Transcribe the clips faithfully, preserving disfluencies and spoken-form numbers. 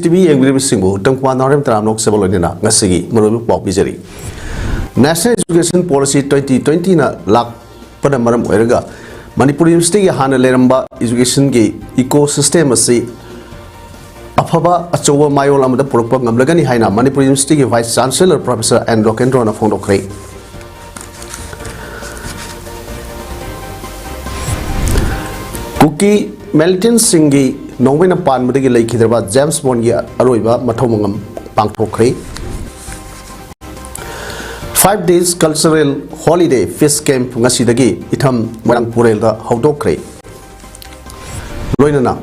TV ꯌꯦꯡꯕꯤꯔꯤꯕꯁꯤꯡꯕꯨ ꯇꯝꯀꯨꯃꯥꯔ ꯅꯥꯎꯔꯦꯝ ꯇꯔꯥꯝꯅ ꯅꯣꯛꯆꯕ ꯂꯣꯏꯅꯅ ꯉꯁꯤꯒꯤ ꯃꯔꯨꯑꯣꯏꯕ ꯄꯥꯎ ꯄꯤꯖꯔꯤ꯫ National Education Policy twenty twenty ꯅ ꯂꯥꯛꯄꯅ ꯃꯔꯝ ꯑꯣꯏꯔꯒ ꯃꯅꯤꯄꯨꯔ ꯌꯨꯅꯤꯚꯔꯁꯤꯇꯤꯒꯤ ꯍꯥꯟꯅ ꯂꯩꯔꯝꯕ education ꯒꯤ ecosystem ꯑꯁꯤ ꯑꯐꯕ ꯑꯆꯧꯕ ꯃꯌꯣꯜ ꯑꯃꯗ ꯄꯨꯔꯛꯄ ꯉꯝꯂꯒꯅꯤ ꯍꯥꯏꯅ ꯃꯅꯤꯄꯨꯔ ꯌꯨꯅꯤꯚꯔꯁꯤꯇꯤꯒꯤ Vice Chancellor Professor ꯑꯦꯟ ꯂꯣꯀꯦꯟꯗ꯭ꯔꯣꯅ ꯐꯣꯡꯗꯣꯛꯈ꯭ꯔꯦ꯫ ꯀꯨꯀꯤ militant ꯁꯤꯡꯒꯤ ꯅꯣꯡꯃꯩꯅ ꯄꯥꯟꯕꯗꯒꯤ ꯂꯩꯈꯤꯗ꯭ꯔꯕ ꯖꯦꯝꯁ ꯕꯣꯟꯒꯤ ꯑꯔꯣꯏꯕ ꯃꯊꯧ ꯃꯉꯝ ꯄꯥꯡꯊꯣꯛꯈ꯭ꯔꯦ꯫ Five days cultural holiday fish camp ꯉꯁꯤꯗꯒꯤ ꯏꯊꯝ ꯃꯣꯏꯔꯥꯡ ꯄꯨꯔꯦꯜꯗ ꯍꯧꯗꯣꯛꯈ꯭ꯔꯦ꯫ ꯂꯣꯏꯅꯅ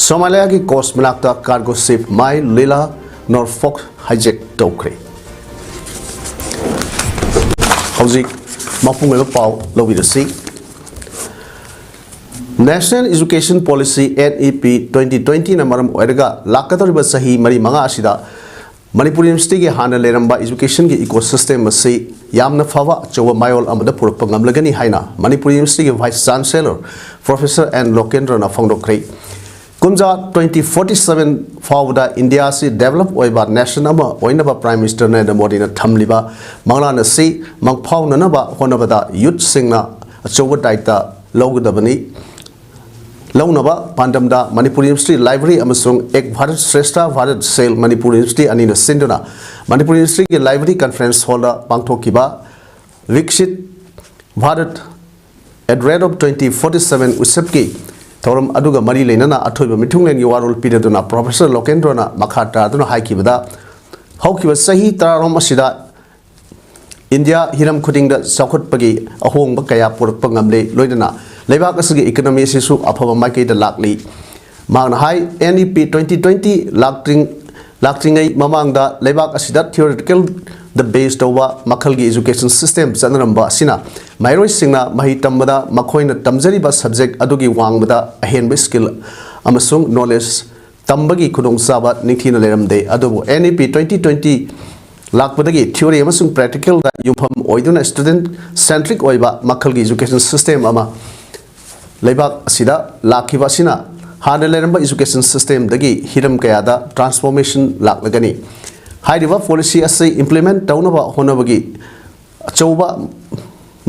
ꯁꯣꯃꯥꯂꯤꯌꯥꯒꯤ coast ꯃꯅꯥꯛꯇ cargo ship My Lila Norfolk hijack ꯇꯧꯈ꯭ꯔꯦ꯫ ꯍꯧꯖꯤꯛ ꯃꯄꯨꯡ ꯑꯣꯏꯕ ꯄꯥꯎ ꯂꯧꯕꯤꯔꯁꯤ꯫ National Education Policy, N E P, twenty twenty ꯅ ꯃꯔꯝ ꯑꯣꯏꯔꯒ ꯂꯥꯛꯀꯗꯧꯔꯤꯕ ꯆꯍꯤ ꯃꯔꯤ ꯃꯉꯥ ꯑꯁꯤꯗ ꯃꯅꯤꯄꯨꯔ ꯌꯨꯅꯤꯚꯔꯁꯤꯇꯤꯒꯤ ꯍꯥꯟꯅ ꯂꯩꯔꯝꯕ education ꯒꯤ ecosystem ꯑꯁꯤ ꯌꯥꯝꯅ ꯐꯕ ꯑꯆꯧꯕ ꯃꯌꯣꯜ ꯑꯃꯗ ꯄꯨꯔꯛꯄ ꯉꯝꯂꯒꯅꯤ ꯍꯥꯏꯅ ꯃꯅꯤꯄꯨꯔ ꯌꯨꯅꯤꯚꯔꯁꯤꯇꯤꯒꯤ Vice Chancellor Professor ꯑꯦꯟ ꯂꯣꯀꯦꯟꯗ꯭ꯔꯅ ꯐꯣꯡꯗꯣꯛꯈ꯭ꯔꯦ꯫ ꯀꯨꯝꯖꯥ twenty forty seven ꯐꯥꯎꯕꯗ ꯏꯟꯗꯤꯌꯥ ꯑꯁꯤ develop ꯑꯣꯏꯕ nation ꯑꯃ ꯑꯣꯏꯅꯕ Prime Minister ꯅꯔꯦꯟꯗ꯭ꯔ ꯃꯣꯗꯤꯅ ꯊꯝꯂꯤꯕ ꯃꯪꯂꯥꯟ ꯑꯁꯤ ꯃꯪꯐꯥꯎꯅꯅꯕ ꯍꯣꯠꯅꯕꯗ youth ꯁꯤꯡꯅ ꯑꯆꯧꯕ ꯗꯥꯌꯤꯠꯇ ꯂꯧꯒꯗꯕꯅꯤ꯫ ꯂꯧꯅꯕ ꯄꯥꯟꯗꯝꯗ ꯃꯅꯤꯄꯨꯔ ꯌꯨꯅꯤꯚꯔꯁꯤꯇꯤ library ꯑꯃꯁꯨꯡ ꯑꯦꯛ ꯚꯥꯔꯠ ꯁ꯭ꯔꯦꯁꯊ ꯚꯥꯔꯠ cell ꯃꯅꯤꯄꯨꯔ ꯌꯨꯅꯤꯚꯔꯁꯤꯇꯤ ꯑꯅꯤꯅ ꯁꯤꯟꯗꯨꯅ ꯃꯅꯤꯄꯨꯔ ꯌꯨꯅꯤꯚꯔꯁꯤꯇꯤꯒꯤ library conference hall ꯗ ꯄꯥꯡꯊꯣꯛꯈꯤꯕ Viksit Bharat at rate of twenty forty seven ꯎꯠꯁꯕꯀꯤ ꯊꯧꯔꯝ ꯑꯗꯨꯒ ꯃꯔꯤ ꯂꯩꯅꯅ ꯑꯊꯣꯏꯕ ꯃꯤꯊꯨꯡꯂꯦꯟꯒꯤ ꯋꯥꯔꯣꯜ ꯄꯤꯔꯗꯨꯅ Professor ꯂꯣꯀꯦꯟꯗ꯭ꯔꯣꯅ ꯃꯈꯥ ꯇꯥꯗꯨꯅ ꯍꯥꯏꯈꯤꯕꯗ, ꯍꯧꯈꯤꯕ ꯆꯍꯤ ꯇꯔꯥꯔꯣꯝ ꯑꯁꯤꯗ ꯏꯟꯗꯤꯌꯥ ꯍꯤꯔꯝ ꯈꯨꯗꯤꯡꯗ ꯆꯥꯎꯈꯠꯄꯒꯤ ꯑꯍꯣꯡꯕ ꯀꯌꯥ ꯄꯨꯔꯛꯄ ꯉꯝꯂꯦ, ꯂꯣꯏꯅꯅ ꯂꯩꯕꯥꯛ ꯑꯁꯤꯒꯤ economy ꯑꯁꯤꯁꯨ ꯑꯐꯕ ꯃꯥꯏꯀꯩꯗ ꯂꯥꯛꯂꯤ꯫ ꯃꯍꯥꯛꯅ ꯍꯥꯏ, N E P twenty twenty ꯂꯥꯛꯇ꯭ꯔꯤꯡ-, ꯂꯥꯛꯇ꯭ꯔꯤꯉꯩ ꯃꯃꯥꯡꯗ ꯂꯩꯕꯥꯛ ꯑꯁꯤꯗ theoretical ꯗ base ꯇꯧꯕ ꯃꯈꯜꯒꯤ education system ꯆꯠꯅꯔꯝꯕ ꯑꯁꯤꯅ ꯃꯍꯩꯔꯣꯏꯁꯤꯡꯅ ꯃꯍꯩ ꯇꯝꯕꯗ ꯃꯈꯣꯏꯅ ꯇꯝꯖꯔꯤꯕ subject ꯑꯗꯨꯒꯤ ꯋꯥꯡꯃꯗ ꯑꯍꯦꯟꯕ skill ꯑꯃꯁꯨꯡ knowledge ꯇꯝꯕꯒꯤ ꯈꯨꯗꯣꯡꯆꯥꯕ ꯅꯤꯡꯊꯤꯅ ꯂꯩꯔꯝꯗꯦ꯫ ꯑꯗꯨꯕꯨ N E P twenty twenty ꯂꯥꯛꯄꯗꯒꯤ theory ꯑꯃꯁꯨꯡ practical ꯗ ꯌꯨꯝꯐꯝ ꯑꯣꯏꯗꯨꯅ student centric ꯑꯣꯏꯕ ꯃꯈꯜꯒꯤ education system ꯑꯃ ꯂꯩꯕꯥꯛ ꯑꯁꯤꯗ ꯂꯥꯛꯈꯤꯕ ꯑꯁꯤꯅ ꯍꯥꯟꯅ ꯂꯩꯔꯝꯕ education system ꯗꯒꯤ ꯍꯤꯔꯝ ꯀꯌꯥꯗ transformation ꯂꯥꯛꯂꯒꯅꯤ꯫ ꯍꯥꯏꯔꯤꯕ policy ꯑꯁꯤ implement ꯇꯧꯅꯕ ꯍꯣꯠꯅꯕꯒꯤ ꯑꯆꯧꯕ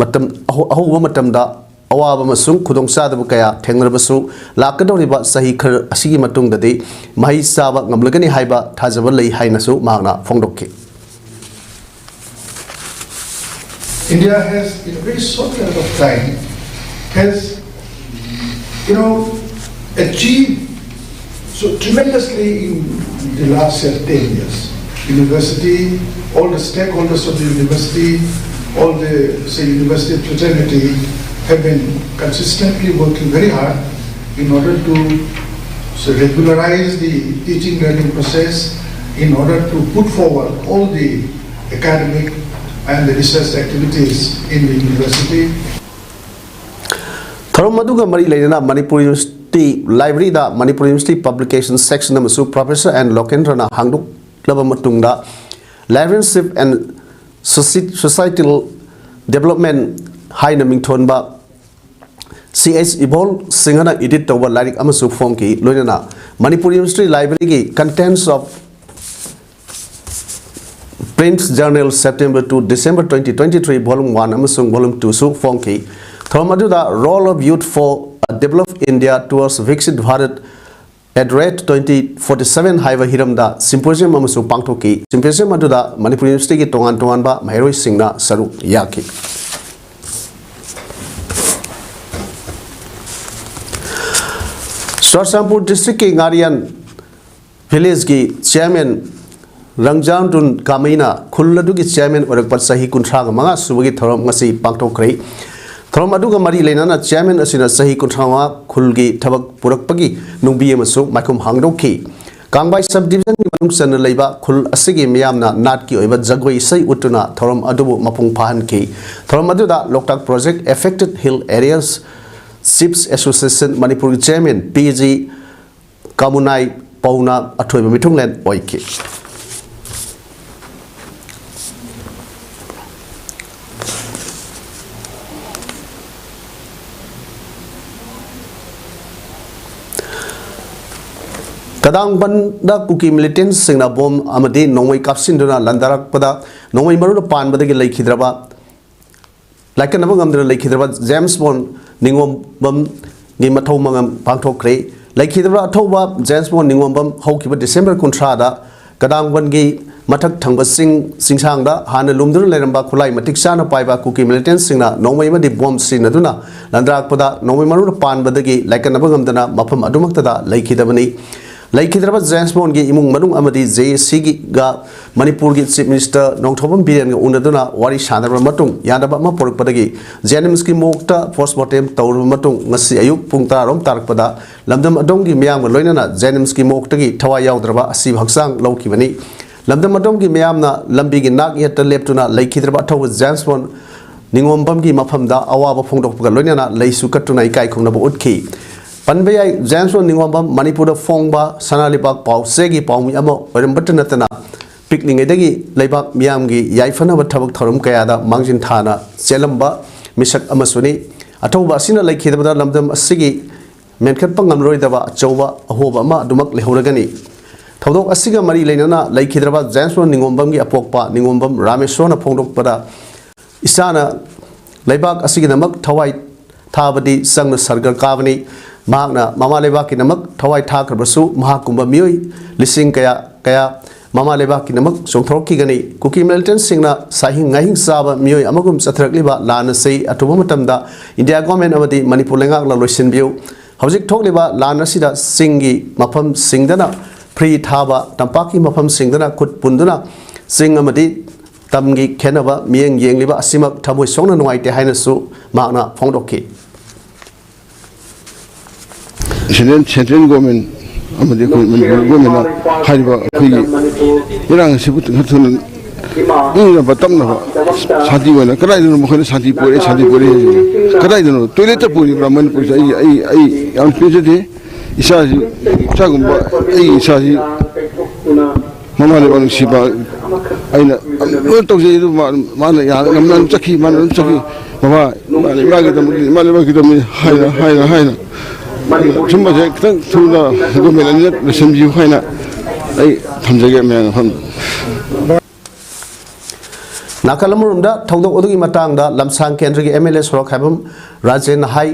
ꯃꯇꯝ, ꯑꯍꯧ-, ꯑꯍꯧꯕ ꯃꯇꯝꯗ ꯑꯋꯥꯕ ꯑꯃꯁꯨꯡ ꯈꯨꯗꯣꯡꯆꯥꯗꯕ ꯀꯌꯥ ꯊꯦꯡꯅꯔꯕꯁꯨ, ꯂꯥꯛꯀꯗꯧꯔꯤꯕ ꯆꯍꯤ ꯈꯔ ꯑꯁꯤꯒꯤ ꯃꯇꯨꯡꯗꯗꯤ ꯃꯍꯩ ꯆꯥꯕ ꯉꯝꯂꯒꯅꯤ ꯍꯥꯏꯕ ꯊꯥꯖꯕ ꯂꯩ ꯍꯥꯏꯅꯁꯨ ꯃꯍꯥꯛꯅ ꯐꯣꯡꯗꯣꯛꯈꯤ꯫ India has, in a very short period of time, has, you know, achieved so tremendously in the last, uh, ten years. University, all the stakeholders of the university, all the, say, university fraternity have been consistently working very hard in order to, so, regularize the teaching learning process, in order to put forward all the academic and the research activities in the university. ꯊꯧꯔꯝ ꯑꯗꯨꯒ ꯃꯔꯤ ꯂꯩꯅꯅ Manipur university ꯂꯥꯏꯕ꯭ꯔꯦꯔꯤꯗ Manipur university publication section ꯑꯃꯁꯨ Professor N ꯂꯣꯀꯦꯟꯗ꯭ꯔꯅ ꯍꯥꯡꯗꯣꯛꯂꯕ ꯃꯇꯨꯡꯗ, Librarianship and Soci-, Societal Development ꯍꯥꯏꯅ ꯃꯤꯡꯊꯣꯟꯕ ꯁꯤ ꯑꯩꯆ ꯏꯕꯣꯜ ꯁꯤꯡꯍꯅ edit ꯇꯧꯕ ꯂꯥꯏꯔꯤꯛ ꯑꯃꯁꯨ ꯐꯣꯡꯈꯤ꯫ ꯂꯣꯏꯅꯅ ꯃꯅꯤꯄꯨꯔ ꯌꯨꯅꯤꯚꯔꯁꯤꯇꯤ ꯂꯥꯏꯕ꯭ꯔꯦꯔꯤꯒꯤ Contents of Print Journal, September to December twenty twenty-three, Volume one ꯑꯃꯁꯨꯡ Volume two ꯁꯨ ꯐꯣꯡꯈꯤ꯫ ꯊꯧꯔꯝ ꯑꯗꯨꯗ Role of Youth for a Developed India Towards Viksit Bharat at Rate twenty forty-seven ꯍꯥꯏꯕ ꯍꯤꯔꯝꯗ symposium ꯑꯃꯁꯨ ꯄꯥꯡꯊꯣꯛꯈꯤ꯫ Symposium ꯑꯗꯨꯗ ꯃꯅꯤꯄꯨꯔ ꯌꯨꯅꯤꯚꯔꯁꯤꯇꯤꯒꯤ ꯇꯣꯉꯥꯟ ꯇꯣꯉꯥꯟꯕ ꯃꯍꯩꯔꯣꯏꯁꯤꯡꯅ ꯁꯔꯨꯛ ꯌꯥꯈꯤ꯫ ꯆꯨꯔꯆꯥꯟꯄꯨꯔ district ꯀꯤ ꯉꯥꯔꯤꯌꯥꯟ village ꯀꯤ chairman ꯔꯪꯖꯥꯟꯗꯨꯟ ꯀꯥꯃꯩꯅ ꯈꯨꯜ ꯑꯗꯨꯒꯤ chairman ꯑꯣꯏꯔꯛꯄ ꯆꯍꯤ ꯀꯨꯟꯊ꯭ꯔꯥꯒ ꯃꯉꯥ ꯁꯨꯕꯒꯤ ꯊꯧꯔꯝ ꯉꯁꯤ ꯄꯥꯡꯊꯣꯛꯈ꯭ꯔꯦ꯫ ꯊꯧꯔꯝ ꯑꯗꯨꯒ ꯃꯔꯤ ꯂꯩꯅꯅ chairman ꯑꯁꯤꯅ ꯆꯍꯤ ꯀꯨꯟꯊ꯭ꯔꯥ ꯃꯉꯥ ꯈꯨꯜꯒꯤ ꯊꯕꯛ ꯄꯨꯔꯛꯄꯒꯤ ꯅꯨꯡꯕꯤ ꯑꯃꯁꯨ ꯃꯥꯏꯈꯨꯝ ꯍꯥꯡꯗꯣꯛꯈꯤ꯫ ꯀꯥꯡꯕꯥꯏ sub division ꯒꯤ ꯃꯅꯨꯡ ꯆꯟꯅ ꯂꯩꯕ ꯈꯨꯜ ꯑꯁꯤꯒꯤ ꯃꯤꯌꯥꯝꯅ ꯅꯥꯠꯀꯤ ꯑꯣꯏꯕ ꯖꯒꯣꯏ ꯏꯁꯩ ꯎꯠꯇꯨꯅ ꯊꯧꯔꯝ ꯑꯗꯨꯕꯨ ꯃꯄꯨꯡ ꯐꯥꯍꯟꯈꯤ꯫ ꯊꯧꯔꯝ ꯑꯗꯨꯗ Loktak Project Affected Hill Areas Chiefs Association ꯃꯅꯤꯄꯨꯔꯒꯤ chairman ꯄꯤ ꯖꯤ ꯀꯥꯃꯨꯅꯥꯏ ꯄꯧꯅ ꯑꯊꯣꯏꯕ ꯃꯤꯊꯨꯡꯂꯦꯟ ꯑꯣꯏꯈꯤ꯫ ꯀꯗꯥꯡꯕꯟꯗ ꯀꯨꯀꯤ ꯃꯤꯂꯤꯇꯦꯟꯁꯤꯡꯅ ꯕꯣꯝ ꯑꯃꯗꯤ ꯅꯣꯡꯃꯩ ꯀꯥꯞꯁꯤꯟꯗꯨꯅ ꯂꯥꯟꯗꯥꯔꯛꯄꯗ ꯅꯣꯡꯃꯩ ꯃꯔꯨꯅ ꯄꯥꯟꯕꯗꯒꯤ ꯂꯩꯈꯤꯗ꯭ꯔꯕ, ꯂꯥꯏꯀꯠꯅꯕ ꯉꯝꯗꯅ ꯂꯩꯈꯤꯗ꯭ꯔꯕ ꯖꯦꯝꯁ ꯕꯣꯟ ꯅꯤꯉꯣꯝꯕꯝꯒꯤ ꯃꯊꯧ ꯃꯉꯝ ꯄꯥꯡꯊꯣꯛꯈ꯭ꯔꯦ꯫ ꯂꯩꯈꯤꯗ꯭ꯔꯕ ꯑꯊꯧꯕ ꯖꯦꯝꯁ ꯕꯣꯟ ꯅꯤꯉꯣꯝꯕꯝ ꯍꯧꯈꯤꯕ ꯗꯤꯁꯦꯝꯕꯔ ꯀꯨꯟꯊ꯭ꯔꯥꯗ ꯀꯗꯥꯡꯕꯟꯒꯤ ꯃꯊꯛ ꯊꯪꯕ ꯆꯤꯡ ꯆꯤꯡꯁꯥꯡꯗ ꯍꯥꯟꯅ ꯂꯨꯝꯗꯨꯅ ꯂꯩꯔꯝꯕ ꯈꯨꯠꯂꯥꯏ ꯃꯇꯤꯛ ꯆꯥꯅ ꯄꯥꯏꯕ ꯀꯨꯀꯤ ꯃꯤꯂꯤꯇꯦꯟꯁꯤꯡꯅ ꯅꯣꯡꯃꯩ ꯑꯃꯗꯤ ꯕꯣꯝ ꯁꯤꯖꯤꯟꯅꯗꯨꯅ ꯂꯥꯟꯗꯥꯔꯛꯄꯗ ꯅꯣꯡꯃꯩ ꯃꯔꯨꯅ ꯄꯥꯟꯕꯗꯒꯤ ꯂꯥꯏꯀꯠꯅꯕ ꯉꯝꯗꯅ ꯃꯐꯝ ꯑꯗꯨꯃꯛꯇꯗ ꯂꯩꯈꯤꯗꯕꯅꯤ꯫ ꯂꯩꯈꯤꯗ꯭ꯔꯕ ꯖꯦꯝꯁ ꯕꯣꯟꯒꯤ ꯏꯃꯨꯡ ꯃꯅꯨꯡ ꯑꯃꯗꯤ ꯖꯦ ꯑꯦ ꯁꯤꯒ ꯃꯅꯤꯄꯨꯔꯒꯤ ꯆꯤꯐ ꯃꯤꯅꯤꯁꯇꯔ ꯅꯣꯡꯊꯣꯝꯕꯝ ꯕꯤꯔꯦꯟꯒ ꯎꯅꯗꯨꯅ ꯋꯥꯔꯤ ꯁꯥꯟꯅꯔꯕ ꯃꯇꯨꯡ ꯌꯥꯅꯕ ꯑꯃ ꯄꯨꯔꯛꯄꯗꯒꯤ ꯖꯦꯅꯤꯝꯁꯀꯤ ꯃꯣꯔꯒꯇ ꯄꯣꯁꯃꯣꯔꯇꯦꯝ ꯇꯧꯔꯕ ꯃꯇꯨꯡ ꯉꯁꯤ ꯑꯌꯨꯛ ꯄꯨꯡ ꯇꯔꯥꯔꯣꯝ ꯇꯥꯔꯛꯄꯗ ꯂꯝꯗꯝ ꯑꯗꯣꯝꯒꯤ ꯃꯤꯌꯥꯝꯒ ꯂꯣꯏꯅꯅ ꯖꯦꯅꯤꯝꯁꯀꯤ ꯃꯣꯔꯒꯇꯒꯤ ꯊꯋꯥꯏ ꯌꯥꯎꯗ꯭ꯔꯕ ꯑꯁꯤꯕ ꯍꯛꯆꯥꯡ ꯂꯧꯈꯤꯕꯅꯤ꯫ ꯂꯝꯗꯝ ꯑꯗꯣꯝꯒꯤ ꯃꯤꯌꯥꯝꯅ ꯂꯝꯕꯤꯒꯤ ꯅꯥꯛ ꯌꯦꯠꯇ ꯂꯦꯞꯇꯨꯅ ꯂꯩꯈꯤꯗ꯭ꯔꯕ ꯑꯊꯧꯕ ꯖꯦꯝꯁ ꯕꯣꯟ ꯅꯤꯉꯣꯝꯕꯝꯒꯤ ꯃꯐꯝꯗ ꯑꯋꯥꯕ ꯐꯣꯡꯗꯣꯛꯄꯒ ꯂꯣꯏꯅꯅ ꯂꯩꯁꯨ ꯀꯠꯇꯨꯅ ꯏꯀꯥꯏ ꯈꯨꯝꯅꯕ ꯎꯠꯈꯤ꯫ ꯄꯟꯕ ꯌꯥꯏ, ꯖꯦꯝꯁ ꯕꯣꯟ ꯅꯤꯉꯣꯝꯕꯝ ꯃꯅꯤꯄꯨꯔꯗ ꯐꯣꯡꯕ ꯁꯅꯥ ꯂꯩꯕꯥꯛ ꯄꯥꯎ ꯆꯦꯒꯤ ꯄꯥꯎꯃꯤ ꯑꯃ ꯑꯣꯏꯔꯝꯕꯇ ꯅꯠꯇꯅ ꯄꯤꯛꯂꯤꯉꯩꯗꯒꯤ ꯂꯩꯕꯥꯛ ꯃꯤꯌꯥꯝꯒꯤ ꯌꯥꯏꯐꯅꯕ ꯊꯕꯛ ꯊꯧꯔꯝ ꯀꯌꯥꯗ ꯃꯥꯡꯖꯤꯟ ꯊꯥꯅ ꯆꯦꯜꯂꯝꯕ ꯃꯤꯁꯛ ꯑꯃꯁꯨꯅꯤ꯫ ꯑꯊꯧꯕ ꯑꯁꯤꯅ ꯂꯩꯈꯤꯗꯕꯗ ꯂꯝꯗꯝ ꯑꯁꯤꯒꯤ ꯃꯦꯟꯈꯠꯄ ꯉꯝꯂꯔꯣꯏꯗꯕ ꯑꯆꯧꯕ ꯑꯍꯣꯕ ꯑꯃ ꯑꯗꯨꯃꯛ ꯂꯩꯍꯧꯔꯒꯅꯤ꯫ ꯊꯧꯗꯣꯛ ꯑꯁꯤꯒ ꯃꯔꯤ ꯂꯩꯅꯅ ꯂꯩꯈꯤꯗ꯭ꯔꯕ ꯖꯦꯝꯁ ꯕꯣꯟ ꯅꯤꯉꯣꯝꯕꯝꯒꯤ ꯑꯄꯣꯛꯄ ꯅꯤꯉꯣꯝꯕꯝ ꯔꯥꯃꯦꯁꯣꯔꯅ ꯐꯣꯡꯗꯣꯛꯄꯗ, ꯏꯆꯥꯅ ꯂꯩꯕꯥꯛ ꯑꯁꯤꯒꯤꯗꯃꯛ ꯊꯋꯥꯏ ꯊꯥꯕꯗꯤ ꯆꯪꯅ ꯁꯔꯒ ꯀꯥꯕꯅꯤ꯫ ꯃꯍꯥꯛꯅ ꯃꯃꯥ ꯂꯩꯕꯥꯛꯀꯤꯗꯃꯛ ꯊꯋꯥꯏ ꯊꯥꯈ꯭ꯔꯕꯁꯨ ꯃꯍꯥꯛꯀꯨꯝꯕ ꯃꯤꯑꯣꯏ ꯂꯤꯁꯤꯡ ꯀꯌꯥ ꯀꯌꯥ ꯃꯃꯥ ꯂꯩꯕꯥꯛꯀꯤꯗꯃꯛ ꯆꯣꯡꯊꯣꯔꯛꯈꯤꯒꯅꯤ꯫ ꯀꯨꯀꯤ ꯃꯤꯂꯤꯇꯦꯟꯁꯤꯡꯅ ꯁꯥꯍꯤꯡ ꯉꯥꯍꯤꯡ ꯆꯥꯕ ꯃꯤꯑꯣꯏ ꯑꯃꯒꯨꯝ ꯆꯠꯊꯔꯛꯂꯤꯕ ꯂꯥꯟ ꯑꯁꯤ ꯑꯊꯨꯕ ꯃꯇꯝꯗ ꯏꯟꯗꯤꯌꯥ ꯒꯣꯔꯃꯦꯟ ꯑꯃꯗꯤ ꯃꯅꯤꯄꯨꯔ ꯂꯩꯉꯥꯛꯅ ꯂꯣꯏꯁꯤꯟꯕꯤꯌꯨ꯫ ꯍꯧꯖꯤꯛ ꯊꯣꯛꯂꯤꯕ ꯂꯥꯟ ꯑꯁꯤꯗ ꯆꯤꯡꯒꯤ ꯃꯐꯝꯁꯤꯡꯗꯅ ꯐ꯭ꯔꯤ ꯊꯥꯕ, ꯇꯝꯄꯥꯛꯀꯤ ꯃꯐꯝꯁꯤꯡꯗꯅ ꯈꯨꯠ ꯄꯨꯟꯗꯨꯅ ꯆꯤꯡ ꯑꯃꯗꯤ ꯇꯝꯒꯤ ꯈꯦꯠꯅꯕ ꯃꯤꯠꯌꯦꯡ ꯌꯦꯡꯂꯤꯕ ꯑꯁꯤꯃꯛ ꯊꯃꯣꯏ ꯁꯣꯛꯅ ꯅꯨꯡꯉꯥꯏꯇꯦ ꯍꯥꯏꯅꯁꯨ ꯃꯍꯥꯛꯅ ꯐꯣꯡꯗꯣꯛꯈꯤ꯫ ꯁꯦꯟꯇ꯭ꯔꯦꯜ ꯁꯦꯟꯇ꯭ꯔꯦꯜ ꯒꯣꯔꯃꯦꯟ ꯑꯃꯗꯤ ꯑꯩꯈꯣꯏ ꯃꯅꯤꯄꯨꯔ ꯒꯣꯔꯃꯦꯟꯅ ꯍꯥꯏꯔꯤꯕ ꯑꯩꯈꯣꯏꯒꯤ ꯏꯔꯥꯡ ꯑꯁꯤꯕꯨ ꯈꯔ ꯊꯨꯅ ꯏꯪꯅꯕ ꯇꯞꯅꯕ ꯁꯥꯟꯇꯤ ꯑꯣꯏꯅ ꯀꯗꯥꯏꯗꯅꯣ ꯃꯈꯣꯏꯅ ꯁꯥꯟꯇꯤ ꯄꯨꯔꯛꯑꯦ, ꯁꯥꯟꯇꯤ ꯄꯨꯔꯛꯑꯦ ꯍꯥꯏꯁꯤꯕꯣ? ꯀꯗꯥꯏꯗꯅꯣ? ꯇꯣꯏꯂꯦꯠꯇ ꯄꯨꯔꯤꯕ꯭ꯔꯥ ꯃꯅꯤꯄꯨꯔꯁꯦ? ꯑꯩ ꯑꯩ ꯑꯩ ꯌꯥꯝ ꯄꯦꯟꯖꯗꯦ꯫ ꯏꯆꯥꯁꯤ ꯏꯆꯥꯒꯨꯝꯕ ꯑꯩꯒꯤ ꯏꯆꯥꯁꯤ ꯃꯃꯥ ꯂꯩꯕꯥꯛ ꯅꯨꯡꯁꯤꯕ ꯑꯩꯅ ꯂꯣꯏꯅ ꯇꯧꯖꯩ꯫ ꯑꯗꯨ ꯃꯥ- ꯃꯥꯅ ꯌꯥ- ꯉꯝꯅ ꯑꯗꯨꯝ ꯆꯠꯈꯤ꯫ ꯃꯥꯅ ꯑꯗꯨꯝ ꯆꯠꯈꯤ꯫ ꯃꯃꯥ ꯏꯃꯥ ꯂꯩꯕꯥꯛꯀꯤꯗꯃꯛ, ꯏꯃꯥ ꯂꯩꯕꯥꯛꯀꯤꯗꯃꯛ ꯍꯥꯏꯅ ꯍꯥꯏꯅ ꯍꯥꯏꯅ ꯁꯨꯝꯕꯁꯦ ꯈꯤꯇꯪ ꯊꯨꯅ ꯒꯣꯔꯃꯦꯟ ꯑꯅꯤꯅ ꯂꯣꯏꯁꯤꯟꯕꯤꯌꯨ ꯍꯥꯏꯅ ꯑꯩ ꯊꯝꯖꯒꯦ ꯃꯌꯥꯝ ꯃꯐꯝꯗ꯫ ꯅꯥꯀꯜ ꯑꯃꯔꯣꯝꯗ ꯊꯧꯗꯣꯛ ꯑꯗꯨꯒꯤ ꯃꯇꯥꯡꯗ ꯂꯝꯁꯥꯡ ꯀꯦꯟꯗ꯭ꯔꯒꯤ ꯑꯦꯝ ꯑꯦꯜ ꯑꯦ ꯁꯣꯔꯣꯛꯈꯥꯏꯕꯝ ꯔꯥꯖꯦꯟꯅ ꯍꯥꯏ,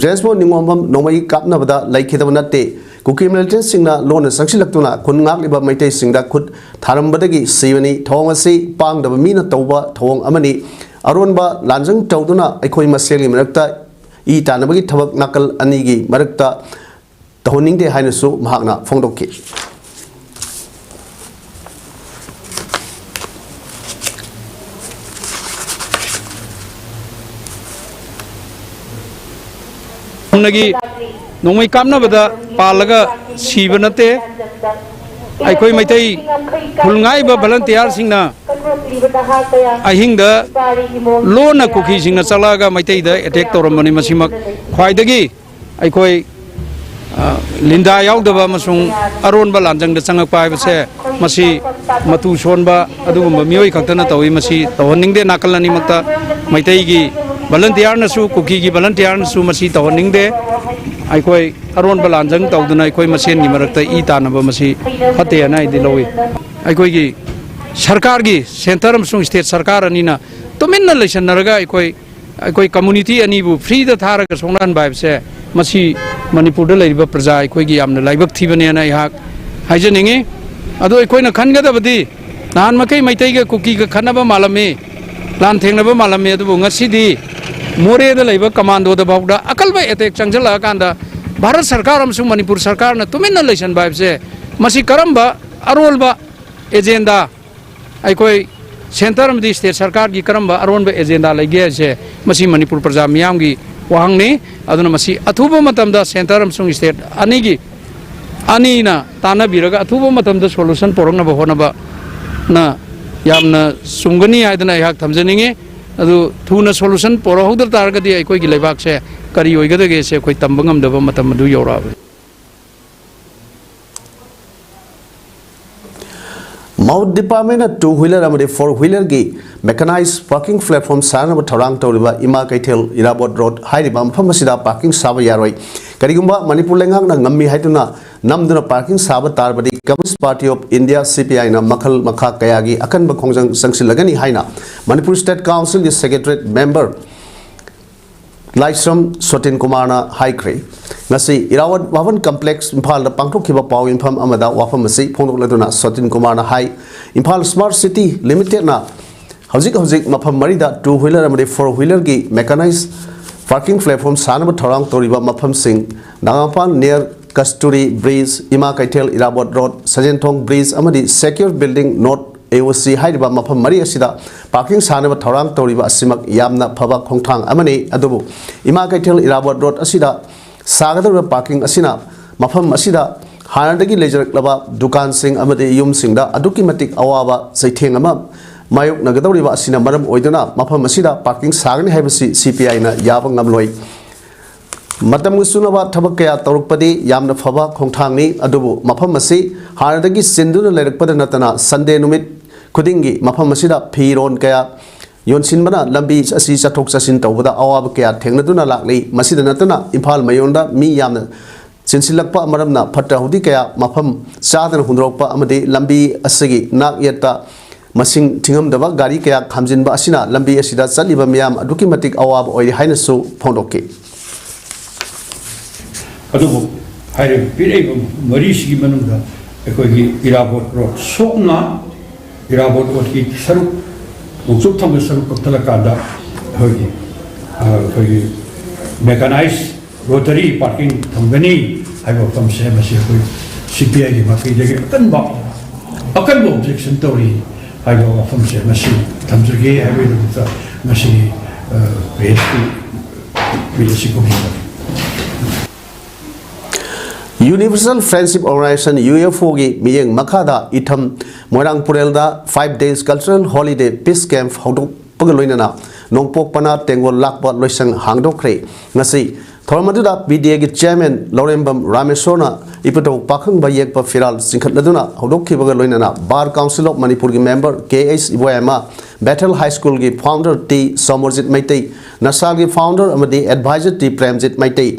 ꯖꯦꯁꯕꯣ ꯅꯤꯉꯣꯝꯕꯝ ꯅꯣꯡꯃꯩ ꯀꯥꯞꯅꯕꯗ ꯂꯩꯈꯤꯗꯕ ꯅꯠꯇꯦ꯫ ꯀꯨꯀꯤ ꯃꯤꯂꯤꯇꯦꯟꯁꯤꯡꯅ ꯂꯣꯟꯅ ꯆꯪꯁꯤꯜꯂꯛꯇꯨꯅ ꯈꯨꯟ ꯉꯥꯛꯂꯤꯕ ꯃꯩꯇꯩꯁꯤꯡꯗ ꯈꯨꯠ ꯊꯥꯔꯝꯕꯗꯒꯤ ꯁꯤꯕꯅꯤ꯫ ꯊꯧꯑꯣꯡ ꯑꯁꯤ ꯄꯥꯡꯗꯕ ꯃꯤꯅ ꯇꯧꯕ ꯊꯧꯑꯣꯡ ꯑꯃꯅꯤ꯫ ꯑꯔꯣꯟꯕ ꯂꯥꯟꯖꯪ ꯇꯧꯗꯨꯅ ꯑꯩꯈꯣꯏ ꯃꯁꯦꯜꯒꯤ ꯃꯔꯛꯇ ꯏ ꯇꯥꯟꯅꯕꯒꯤ ꯊꯕꯛ ꯅꯥꯀꯜ ꯑꯅꯤꯒꯤ ꯃꯔꯛꯇ ꯇꯧꯍꯟꯅꯤꯡꯗꯦ ꯍꯥꯏꯅꯁꯨ ꯃꯍꯥꯛꯅ ꯐꯣꯡꯗꯣꯛꯈꯤ꯫ ꯅꯣꯡꯃꯩ ꯀꯥꯞꯅꯕꯗ ꯄꯥꯜꯂꯒ ꯁꯤꯕ ꯅꯠꯇꯦ꯫ ꯑꯩꯈꯣꯏ ꯃꯩꯇꯩ ꯈꯨꯜ ꯉꯥꯛꯏꯕ ꯚꯂꯟꯇꯤꯌꯥꯔꯁꯤꯡꯅ ꯑꯍꯤꯡꯗ ꯂꯣꯟꯅ ꯀꯨꯀꯤꯁꯤꯡꯅ ꯆꯠꯂꯛꯑꯒ ꯃꯩꯇꯩꯗ ꯑꯦꯇꯦꯛ ꯇꯧꯔꯝꯕꯅꯤ꯫ ꯃꯁꯤꯃꯛ ꯈ꯭ꯋꯥꯏꯗꯒꯤ ꯑꯩꯈꯣꯏ, ꯑ, ꯂꯤꯟꯗꯥ ꯌꯥꯎꯗꯕ ꯑꯃꯁꯨꯡ ꯑꯔꯣꯟꯕ ꯂꯥꯟꯖꯪꯗ ꯆꯪꯉꯛꯄ ꯍꯥꯏꯕꯁꯦ, ꯃꯁꯤ ꯃꯇꯨ ꯁꯣꯟꯕ ꯑꯗꯨꯒꯨꯝꯕ ꯃꯤꯑꯣꯏ ꯈꯛꯇꯅ ꯇꯧꯏ꯫ ꯃꯁꯤ ꯇꯧꯍꯟꯅꯤꯡꯗꯦ ꯅꯥꯀꯜ ꯑꯅꯤꯃꯛꯇ꯫ ꯃꯩꯇꯩꯒꯤ ꯚꯂꯟꯇꯤꯌꯥꯔꯅꯁꯨ, ꯀꯨꯀꯤꯒꯤ ꯚꯂꯟꯇꯤꯌꯥꯔꯅꯁꯨ ꯃꯁꯤ ꯇꯧꯍꯟꯅꯤꯡꯗꯦ꯫ ꯑꯩꯈꯣꯏ ꯑꯔꯣꯟꯕ ꯂꯥꯟꯖꯪ ꯇꯧꯗꯨꯅ ꯑꯩꯈꯣꯏ ꯃꯁꯦꯟꯒꯤ ꯃꯔꯛꯇ ꯏ ꯇꯥꯟꯅꯕ ꯃꯁꯤ ꯐꯠꯇꯦ ꯍꯥꯏꯅ ꯑꯩꯗꯤ ꯂꯧꯏ꯫ ꯑꯩꯈꯣꯏꯒꯤ ꯁꯔꯀꯥꯔꯒꯤ, ꯁꯦꯟꯇꯔ ꯑꯃꯁꯨꯡ ꯁ꯭ꯇꯦꯠ ꯁꯔꯀꯥꯔ ꯑꯅꯤꯅ ꯇꯨꯃꯤꯟꯅ ꯂꯩꯁꯟꯅꯔꯒ ꯑꯩꯈꯣꯏ, ꯑꯩꯈꯣꯏ ꯀꯝꯃꯨꯅꯤꯇꯤ ꯑꯅꯤꯕꯨ ꯐ꯭ꯔꯤꯗ ꯊꯥꯔꯒ ꯁꯣꯛꯅꯍꯟꯕ ꯍꯥꯏꯕꯁꯦ, ꯃꯁꯤ ꯃꯅꯤꯄꯨꯔꯗ ꯂꯩꯔꯤꯕ ꯄ꯭ꯔꯖꯥ ꯑꯩꯈꯣꯏꯒꯤ ꯌꯥꯝꯅ ꯂꯥꯏꯕꯛ ꯊꯤꯕꯅꯦꯅ ꯑꯩꯍꯥꯛ ꯍꯥꯏꯖꯅꯤꯡꯉꯤ꯫ ꯑꯗꯣ ꯑꯩꯈꯣꯏꯅ ꯈꯟꯒꯗꯕꯗꯤ, ꯅꯍꯥꯟ ꯃꯈꯩ ꯃꯩꯇꯩꯒ ꯀꯨꯀꯤꯒ ꯈꯠꯅꯕ ꯃꯥꯜꯂꯝꯃꯤ, ꯂꯥꯟ ꯊꯦꯡꯅꯕ ꯃꯥꯜꯂꯝꯃꯤ, ꯑꯗꯨꯕꯨ ꯉꯁꯤꯗꯤ ꯃꯣꯔꯦꯗ ꯂꯩꯕ ꯀꯃꯥꯟꯗꯣꯗ ꯐꯥꯎꯗ ꯑꯀꯜꯕ ꯑꯦꯇꯦꯛ ꯆꯪꯁꯤꯜꯂꯛꯑꯀꯥꯟꯗ ꯚꯥꯔꯠ ꯁꯔꯀꯥꯔ ꯑꯃꯁꯨꯡ ꯃꯅꯤꯄꯨꯔ ꯁꯔꯀꯥꯔꯅ ꯇꯨꯃꯤꯟꯅ ꯂꯩꯁꯟꯕ ꯍꯥꯏꯕꯁꯦ, ꯃꯁꯤ ꯀꯔꯝꯕ ꯑꯔꯣꯟꯕ ꯑꯦꯖꯦꯟꯗꯥ, ꯑꯩꯈꯣꯏ ꯁꯦꯟꯇꯔ ꯑꯃꯗꯤ ꯁ꯭ꯇꯦꯠ ꯁꯔꯀꯥꯔꯒꯤ ꯀꯔꯝꯕ ꯑꯔꯣꯟꯕ ꯑꯦꯖꯦꯟꯗꯥ ꯂꯩꯒꯦ ꯍꯥꯏꯁꯦ, ꯃꯁꯤ ꯃꯅꯤꯄꯨꯔ ꯄ꯭ꯔꯖꯥ ꯃꯤꯌꯥꯝꯒꯤ ꯋꯥꯍꯪꯅꯤ꯫ ꯑꯗꯨꯅ ꯃꯁꯤ ꯑꯊꯨꯕ ꯃꯇꯝꯗ ꯁꯦꯟꯇꯔ ꯑꯃꯁꯨꯡ ꯁ꯭ꯇꯦꯠ ꯑꯅꯤꯒꯤ, ꯑꯅꯤꯅ ꯇꯥꯟꯅꯕꯤꯔꯒ ꯑꯊꯨꯕ ꯃꯇꯝꯗ ꯁꯣꯂꯨꯁꯟ ꯄꯨꯔꯛꯅꯕ ꯍꯣꯠꯅꯕꯅ ꯌꯥꯝꯅ ꯆꯨꯝꯒꯅꯤ ꯍꯥꯏꯗꯅ ꯑꯩꯍꯥꯛ ꯊꯝꯖꯅꯤꯡꯉꯤ꯫ ꯑꯗꯨ ꯊꯨꯅ ꯁꯣꯂꯨꯁꯟ ꯄꯨꯔꯛꯍꯧꯗ ꯇꯥꯔꯒꯗꯤ ꯑꯩꯈꯣꯏꯒꯤ ꯂꯩꯕꯥꯛꯁꯦ ꯀꯔꯤ ꯑꯣꯏꯒꯗꯒꯦꯁꯦ ꯑꯩꯈꯣꯏ ꯇꯝꯕ ꯉꯝꯗꯕ ꯃꯇꯝ ꯑꯗꯨ ꯌꯧꯔꯛꯑꯕꯅꯤ꯫ ꯃꯥꯎꯠ ꯗꯤꯄꯥꯔꯠꯃꯦꯟꯅ ꯇꯨ ꯍ꯭ꯋꯤꯂꯔ ꯑꯃꯗꯤ ꯐꯣꯔ ꯍ꯭ꯋꯤꯂꯔꯒꯤ ꯃꯦꯀꯥꯅꯥꯏꯖ ꯄꯥꯔꯀꯤꯡ ꯄ꯭ꯂꯦꯠꯐꯣꯝ ꯁꯥꯅꯕ ꯊꯧꯔꯥꯡ ꯇꯧꯔꯤꯕ ꯏꯃꯥ ꯀꯩꯊꯦꯜ ꯏꯔꯥꯕꯣꯠ ꯔꯣꯗ ꯍꯥꯏꯔꯤꯕ ꯃꯐꯝ ꯑꯁꯤꯗ ꯄꯥꯔꯀꯤꯡ ꯁꯥꯕ ꯌꯥꯔꯣꯏ꯫ ꯀꯔꯤꯒꯨꯝꯕ ꯃꯅꯤꯄꯨꯔ ꯂꯩꯉꯥꯛꯅ ꯉꯝꯃꯤ ꯍꯥꯏꯗꯨꯅ ꯅꯝꯗꯨꯅ parking ꯁꯥꯕ ꯇꯥꯔꯕꯗꯤ Communist Party of India, C P I ꯅ ꯃꯈꯜ ꯃꯈꯥ ꯀꯌꯥꯒꯤ ꯑꯀꯟꯕ ꯈꯣꯡꯖꯪ ꯆꯪꯁꯤꯜꯂꯒꯅꯤ ꯍꯥꯏꯅ Manipur State Council ꯒꯤ Secretariat Member ꯂꯥꯏꯁ꯭ꯔꯝ ꯁꯣꯇꯤꯟ ꯀꯨꯃꯥꯔꯅ ꯍꯥꯏꯈ꯭ꯔꯦ꯫ ꯉꯁꯤ ꯏꯔꯥꯕꯣꯠ ꯚꯕꯟ complex ꯏꯝꯐꯥꯜꯗ ꯄꯥꯡꯊꯣꯛꯈꯤꯕ ꯄꯥꯎ ꯌꯦꯟꯐꯝ ꯑꯃꯗ ꯋꯥꯐꯝ ꯑꯁꯤ ꯐꯣꯡꯗꯣꯛꯂꯗꯨꯅ ꯁꯣꯇꯤꯟ ꯀꯨꯃꯥꯔꯅ ꯍꯥꯏ, ꯏꯝꯐꯥꯜ Smart City Limited ꯅ ꯍꯧꯖꯤꯛ ꯍꯧꯖꯤꯛ ꯃꯐꯝ ꯃꯔꯤꯗ two wheeler ꯑꯃꯗꯤ four wheeler ꯒꯤ mechanized parking platform ꯁꯥꯅꯕ ꯊꯧꯔꯥꯡ ꯇꯧꯔꯤꯕ ꯃꯐꯝꯁꯤꯡ ꯅꯥꯒꯥꯃꯄꯥꯜ near Kasturi Bridge, ꯏꯃꯥ ꯀꯩꯊꯦꯜ ꯏꯔꯥꯕꯣꯠ Road, ꯁꯖꯦꯟꯊꯣꯡ Bridge ꯑꯃꯗꯤ Secure Building North A O C ꯍꯥꯏꯔꯤꯕ ꯃꯐꯝ ꯃꯔꯤ ꯑꯁꯤꯗ parking ꯁꯥꯅꯕ ꯊꯧꯔꯥꯡ ꯇꯧꯔꯤꯕ ꯑꯁꯤꯃꯛ ꯌꯥꯝꯅ ꯐꯕ ꯈꯣꯡꯊꯥꯡ ꯑꯃꯅꯤ꯫ ꯑꯗꯨꯕꯨ ꯏꯃꯥ ꯀꯩꯊꯦꯜ ꯏꯔꯥꯕꯣꯠ Road ꯑꯁꯤꯗ ꯁꯥꯒꯗꯧꯔꯤꯕ parking ꯑꯁꯤꯅ ꯃꯐꯝ ꯑꯁꯤꯗ ꯍꯥꯟꯅꯗꯒꯤ ꯂꯩꯖꯔꯛꯂꯕ ꯗꯨꯀꯥꯟꯁꯤꯡ ꯑꯃꯗꯤ ꯌꯨꯝꯁꯤꯡꯗ ꯑꯗꯨꯛꯀꯤ ꯃꯇꯤꯛ ꯑꯋꯥꯕ ꯆꯩꯊꯦꯡ ꯑꯃ ꯃꯥꯌꯣꯛꯅꯒꯗꯧꯔꯤꯕ ꯑꯁꯤꯅ ꯃꯔꯝ ꯑꯣꯏꯗꯨꯅ ꯃꯐꯝ ꯑꯁꯤꯗ parking ꯁꯥꯒꯅꯤ ꯍꯥꯏꯕꯁꯤ C P I ꯅ ꯌꯥꯕ ꯉꯝꯂꯣꯏ꯫ ꯃꯇꯝꯒ ꯆꯨꯅꯕ ꯊꯕꯛ ꯀꯌꯥ ꯇꯧꯔꯛꯄꯗꯤ ꯌꯥꯝꯅ ꯐꯕ ꯈꯣꯡꯊꯥꯡꯅꯤ, ꯑꯗꯨꯕꯨ ꯃꯐꯝ ꯑꯁꯤ ꯍꯥꯟꯅꯗꯒꯤ ꯆꯤꯟꯗꯨꯅ ꯂꯩꯔꯛꯄꯗ ꯅꯠꯇꯅ Sunday ꯅꯨꯃꯤꯠ ꯈꯨꯗꯤꯡꯒꯤ ꯃꯐꯝ ꯑꯁꯤꯗ ꯐꯤꯔꯣꯟ ꯀꯌꯥ ꯌꯣꯟꯁꯤꯟꯕꯅ ꯂꯝꯕꯤ ꯑꯁꯤ ꯆꯠꯊꯣꯛ ꯆꯠꯁꯤꯟ ꯇꯧꯕꯗ ꯑꯋꯥꯕ ꯀꯌꯥ ꯊꯦꯡꯅꯗꯨꯅ ꯂꯥꯛꯂꯤ꯫ ꯃꯁꯤꯗ ꯅꯠꯇꯅ ꯏꯝꯐꯥꯜ ꯃꯌꯣꯟꯗ ꯃꯤ ꯌꯥꯝꯅ ꯆꯦꯟꯁꯤꯜꯂꯛꯄ ꯃꯔꯝꯅ ꯐꯠꯇ ꯍꯥꯎꯗꯤ ꯀꯌꯥ ꯃꯐꯝ ꯆꯥꯗꯅ ꯍꯨꯟꯗꯣꯔꯛꯄ ꯑꯃꯗꯤ ꯂꯝꯕꯤ ꯑꯁꯤꯒꯤ ꯅꯥꯛ ꯌꯦꯠꯇ ꯃꯁꯤꯡ ꯊꯤꯉꯝꯗꯕ ꯒꯥꯔꯤ ꯀꯌꯥ ꯈꯥꯝꯖꯤꯟꯕ ꯑꯁꯤꯅ ꯂꯝꯕꯤ ꯑꯁꯤꯗ ꯆꯠꯂꯤꯕ ꯃꯤꯌꯥꯝ ꯑꯗꯨꯛꯀꯤ ꯃꯇꯤꯛ ꯑꯋꯥꯕ ꯑꯣꯏꯔꯤ ꯍꯥꯏꯅꯁꯨ ꯐꯣꯡꯗꯣꯛꯈꯤ꯫ ꯑꯗꯨꯕꯨ ꯍꯥꯏꯔꯤꯕ ꯄꯤꯔꯛꯏꯕ ꯃꯔꯤꯁꯤꯒꯤ ꯃꯅꯨꯡꯗ ꯑꯩꯈꯣꯏꯒꯤ ꯏꯔꯥꯕꯣꯠ ꯔꯣꯗ ꯁꯣꯛꯅ ꯏꯔꯥꯕꯣꯠ ꯔꯣꯗꯀꯤ ꯁꯔꯨꯛ, ꯅꯣꯡꯆꯨꯞ ꯊꯪꯕ ꯁꯔꯨꯛ ꯀꯛꯊꯠꯂꯀꯥꯟꯗ ꯑꯩꯈꯣꯏꯒꯤ, ꯑ, ꯑꯩꯈꯣꯏꯒꯤ mechanized rotary parking ꯊꯝꯒꯅꯤ ꯍꯥꯏꯕ ꯋꯥꯐꯝꯁꯦ ꯃꯁꯤ ꯑꯩꯈꯣꯏ C P I ꯒꯤ ꯃꯥꯏꯀꯩꯗꯒꯤ ꯑꯀꯟꯕ, ꯑꯀꯟꯕ objection ꯇꯧꯔꯤ ꯍꯥꯏꯕ ꯋꯥꯐꯝꯁꯦ ꯃꯁꯤ ꯊꯝꯖꯒꯦ ꯍꯥꯏꯕꯒꯤꯗꯃꯛꯇ ꯉꯁꯤꯒꯤ, ꯑ, press ꯀꯤ meet ꯑꯁꯤ ꯀꯧꯖꯕꯅꯤ꯫ Universal Friendship Organization, U F O ꯒꯤ ꯃꯤꯠꯌꯦꯡ ꯃꯈꯥꯗ ꯏꯊꯝ ꯃꯣꯏꯔꯥꯡ ꯄꯨꯔꯦꯜꯗ five days cultural holiday peace camp ꯍꯧꯗꯣꯛꯄꯒ ꯂꯣꯏꯅꯅ ꯅꯣꯡꯄꯣꯛ ꯄꯅꯥ ꯇꯦꯡꯒꯣꯜ ꯂꯥꯛꯄ ꯂꯣꯏꯁꯪ ꯍꯥꯡꯗꯣꯛꯈ꯭ꯔꯦ꯫ ꯉꯁꯤ ꯊꯧꯔꯝ ꯑꯗꯨꯗ ꯄꯤ ꯗꯤ ꯑꯦꯒꯤ ꯆꯤꯌꯔꯃꯦꯟ ꯂꯧꯔꯦꯝꯕꯝ ꯔꯥꯃꯦꯁꯣꯔꯅ ꯏꯄꯨꯊꯧ ꯄꯥꯈꯪꯕ ꯌꯦꯛꯄ ꯐꯤꯔꯥꯜ ꯆꯤꯡꯈꯠꯅꯗꯨꯅ ꯍꯧꯗꯣꯛꯈꯤꯕꯒ ꯂꯣꯏꯅꯅ ꯕꯥꯔ ꯀꯥꯎꯟꯁꯤꯜ ꯑꯣꯐ ꯃꯅꯤꯄꯨꯔꯒꯤ member K H Iboyaima, Bethel high ꯁ꯭ꯀꯨꯜꯒꯤ ꯐꯥꯎꯟꯗꯔ ꯇꯤ ꯁꯣꯃꯔꯖꯤꯠ ꯃꯩꯇꯩ, ꯅꯁꯥꯜꯒꯤ ꯐꯥꯎꯟꯗꯔ ꯑꯃꯗꯤ adviser T Premjit Meitei,